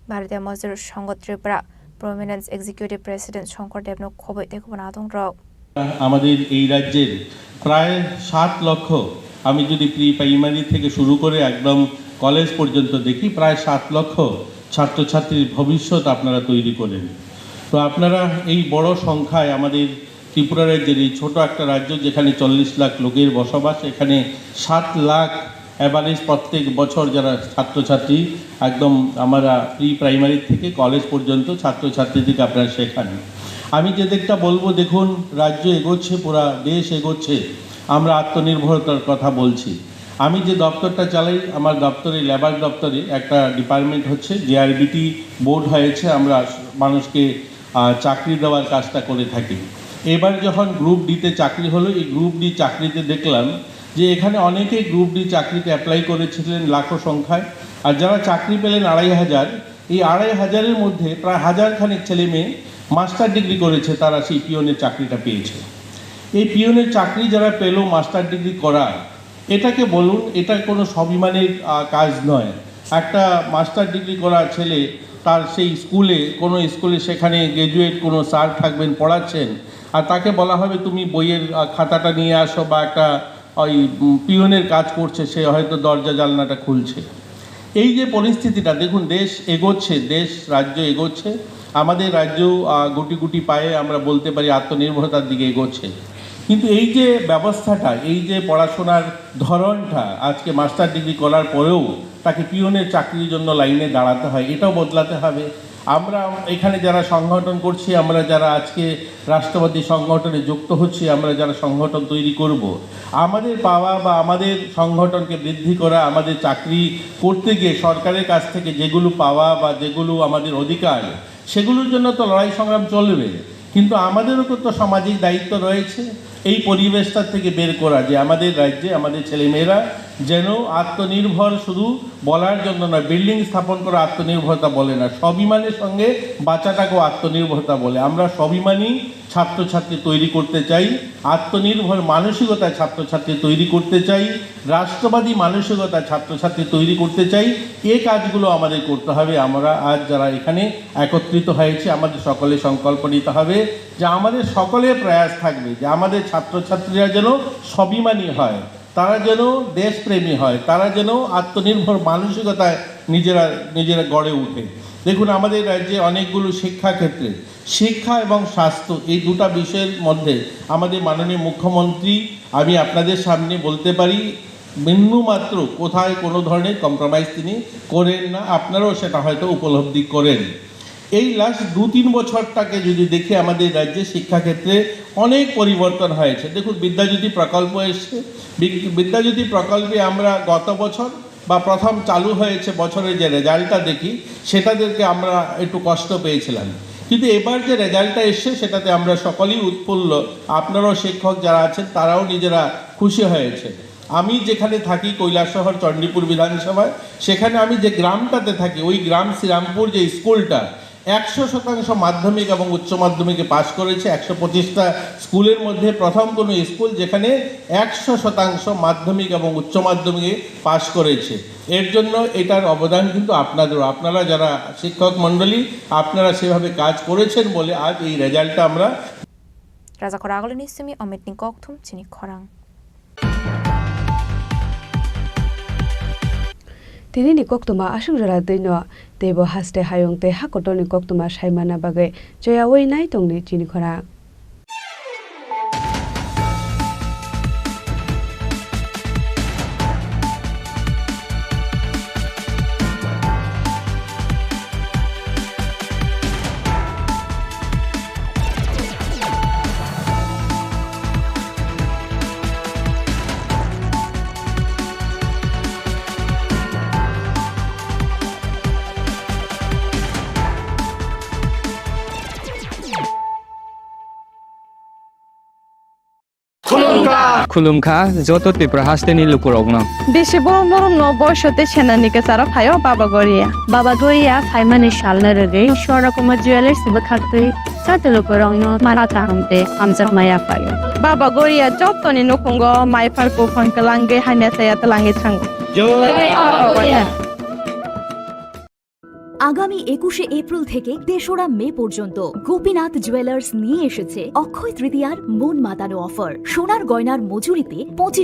Bharatiya Mazdoor Sangho Tripura Prominence Executive President Shankar Devno khobwi tei kubun adong rok. আমাদের এই রাজ্যের প্রায় সাত লক্ষ, আমি যদি pre primary থেকে শুরু করে একদম কলেজ পর্যন্ত দেখি, প্রায় সাত লক্ষ ছাত্রছাত্রীর ভবিষ্যৎ আপনারা তৈরি করেন। তো আপনারা এই বড় সংখ্যায় আমাদের ত্রিপুরা রাজ্যের এই ছোট একটা রাজ্য, যেখানে চল্লিশ লাখ লোকের বসবাস, এখানে সাত লাখ অ্যাভারেজ প্রত্যেক বছর যারা ছাত্রছাত্রী একদম আমরা প্রি প্রাইমারি থেকে কলেজ পর্যন্ত ছাত্রছাত্রীদেরকে আপনারা শেখান। আমি যে দিকটা বলবো, দেখুন, রাজ্য এগোচ্ছে, পুরা দেশ এগোচ্ছে, আমরা আত্মনির্ভরতার কথা বলছি। আমি যে দপ্তরটা চালাই, আমার দপ্তরে, লেবার দপ্তরে একটা ডিপার্টমেন্ট হচ্ছে, জেআরবিটি বোর্ড হয়েছে, আমরা মানুষকে আহ, চাকরি দেওয়ার কাজটা করে থাকি। এবার যখন গ্রুপ ডিতে চাকরি হলো, এই গ্রুপ ডি চাকরিতে দেখলাম যে এখানে অনেকেই গ্রুপ ডি চাকরিতে অ্যাপ্লাই করেছিলেন লাখো সংখ্যায়, আর যারা চাকরি পেলেন আড়াই হাজার, এই আড়াই হাজারের মধ্যে প্রায় হাজার খানেক ছেলে মেয়ে মাস্টার ডিগ্রি করেছে, তারা সেই পিওনের চাকরিটা পেয়েছে। এই পিওনের চাকরি যারা পেল মাস্টার ডিগ্রি করা, এটাকে বলুন, এটা কোনো স্বাভিমানের আহ, কাজ নয়। একটা মাস্টার ডিগ্রি করা ছেলে, তার সেই স্কুলে, কোনো স্কুলে সেখানে গ্র্যাজুয়েট কোনো স্যার থাকবেন, পড়াচ্ছেন, আর তাকে বলা হবে তুমি বইয়ের আহ, খাতাটা নিয়ে আসো বা একটা ওই উম, পিওনের কাজ করছে, সে হয়তো দরজা জানলাটা খুলছে। এই যে পরিস্থিতিটা, দেখুন, দেশ এগোচ্ছে, দেশ রাজ্য এগোচ্ছে। আমাদের রাজ্য আহ, গুটি গুটি পায়ে, আমরা বলতে পারি, আত্মনির্ভরতার দিকে এগোচ্ছে। কিন্তু এই যে ব্যবস্থাটা, এই যে পড়াশোনার ধরনটা, আজকে মাস্টার ডিগ্রি করার পরেও তাকে পিওনের চাকরির জন্য লাইনে দাঁড়াতে হয়, এটাও বদলাতে হবে। আমরা এখানে যারা সংগঠন করছি, আমরা যারা আজকে রাষ্ট্রবাদী সংগঠনে যুক্ত হচ্ছি, আমরা যারা সংগঠন তৈরি করব, আমাদের পাওয়া বা আমাদের সংগঠনকে বৃদ্ধি করা, আমাদের চাকরি করতে গিয়ে সরকারের কাছ থেকে যেগুলো পাওয়া বা যেগুলো আমাদের অধিকার, সেগুলোর জন্য তো লড়াই সংগ্রাম চলবে। কিন্তু আমাদেরও তো সামাজিক দায়িত্ব রয়েছে এই পরিবেশটা থেকে বের করা, যে আমাদের রাজ্যে আমাদের ছেলেমেয়েরা যেন আত্মনির্ভর শুধু বলার জন্য নয়, বিল্ডিং স্থাপন করা আত্মনির্ভরতা বলে না, স্বাভিমানের সঙ্গে বাঁচাটাকেও আত্মনির্ভরতা বলে। আমরা স্বাভিমানী ছাত্রছাত্রী তৈরি করতে চাই, আত্মনির্ভর মানসিকতায় ছাত্রছাত্রী তৈরি করতে চাই, রাষ্ট্রবাদী মানসিকতায় ছাত্রছাত্রী তৈরি করতে চাই। এ কাজগুলো আমাদের করতে হবে। আমরা আজ যারা এখানে একত্রিত হয়েছি, আমাদের সকলে সংকল্প নিতে হবে যে আমাদের সকলের প্রয়াস থাকবে যে আমাদের ছাত্রছাত্রীরা যেন স্বাভিমানী হয়, তারা যেন দেশপ্রেমী হয়, তারা যেন আত্মনির্ভর মানসিকতায় নিজেরা নিজেরা গড়ে ওঠে। দেখুন, আমাদের রাজ্যে অনেকগুলো শিক্ষাক্ষেত্রে, শিক্ষা এবং স্বাস্থ্য, এই দুটা বিষয়ের মধ্যে আমাদের মাননীয় মুখ্যমন্ত্রী, আমি আপনাদের সামনে বলতে পারি, বিন্দুমাত্র কোথায় কোনো ধরনের কম্প্রোমাইজ তিনি করেন না। আপনারাও সেটা হয়তো উপলব্ধি করেন। এই লাস্ট দু তিন বছরটাকে যদি দেখি, আমাদের রাজ্যে শিক্ষাক্ষেত্রে অনেক পরিবর্তন হয়েছে। দেখুন, বিদ্যাজ্যোতি প্রকল্প এসছে। বিদ- বিদ্যাজ্যোতি প্রকল্পে আমরা গত বছর বা প্রথম চালু হয়েছে বছরের যে রেজাল্টটা দেখি, সেটাদেরকে আমরা একটু কষ্ট পেয়েছিলাম। কিন্তু এবার যে রেজাল্টটা এসছে, সেটাতে আমরা সকলেই উৎফুল্ল। আপনারাও শিক্ষক যারা আছেন, তারাও নিজেরা খুশি হয়েছে। আমি যেখানে থাকি, কৈলাসহর চণ্ডীপুর বিধানসভায়, সেখানে আমি যে গ্রামটাতে থাকি, ওই গ্রাম শ্রীরামপুর যে স্কুলটা, একশো শতাংশ মাধ্যমিক এবং উচ্চ মাধ্যমিকে পাশ করেছে। একশো পঁচিশটা স্কুলের মধ্যে প্রথম কোনো স্কুল যেখানে একশো শতাংশ মাধ্যমিক এবং উচ্চ মাধ্যমিকে পাশ করেছে। এর জন্য এটার অবদান কিন্তু আপনাদেরও। আপনারা যারা শিক্ষক মণ্ডলী, আপনারা সেভাবে কাজ করেছেন বলে আজ এই রেজাল্টটা আমরা Rajakhor agulini simi Omitni kokthum chini khorang. Tinini koktwma aswk jora twino, teibo haste hayung tei ha kotorni koktwma saimana bagwi choyaui nai tongni chini khorang. Khulumkha. Khulumkha joto Tripura hasteni lukurokno. Bisi borom borom no boiso tei senani kwcharo phaio Baba Goria. Baba Goria phaimani salno rwgwi Swarna Kumar Jewellers bwkhaktwi joto lukurokno mara kaham tei hamjakma yaphaio. Baba Goria jotoni nukhungo maiphar buphang kwlangwi hamya chaya twlangwi thango. Jai Baba Goria. আগামী একুশে এপ্রিল থেকে তেসরা মে পর্যন্ত গোপীনাথ জুয়েলার্স নিয়ে এসেছে অক্ষয় তৃতীয়ার মন মাতানো অফার। সোনার গয়নার মজুরিতে পঁচিশ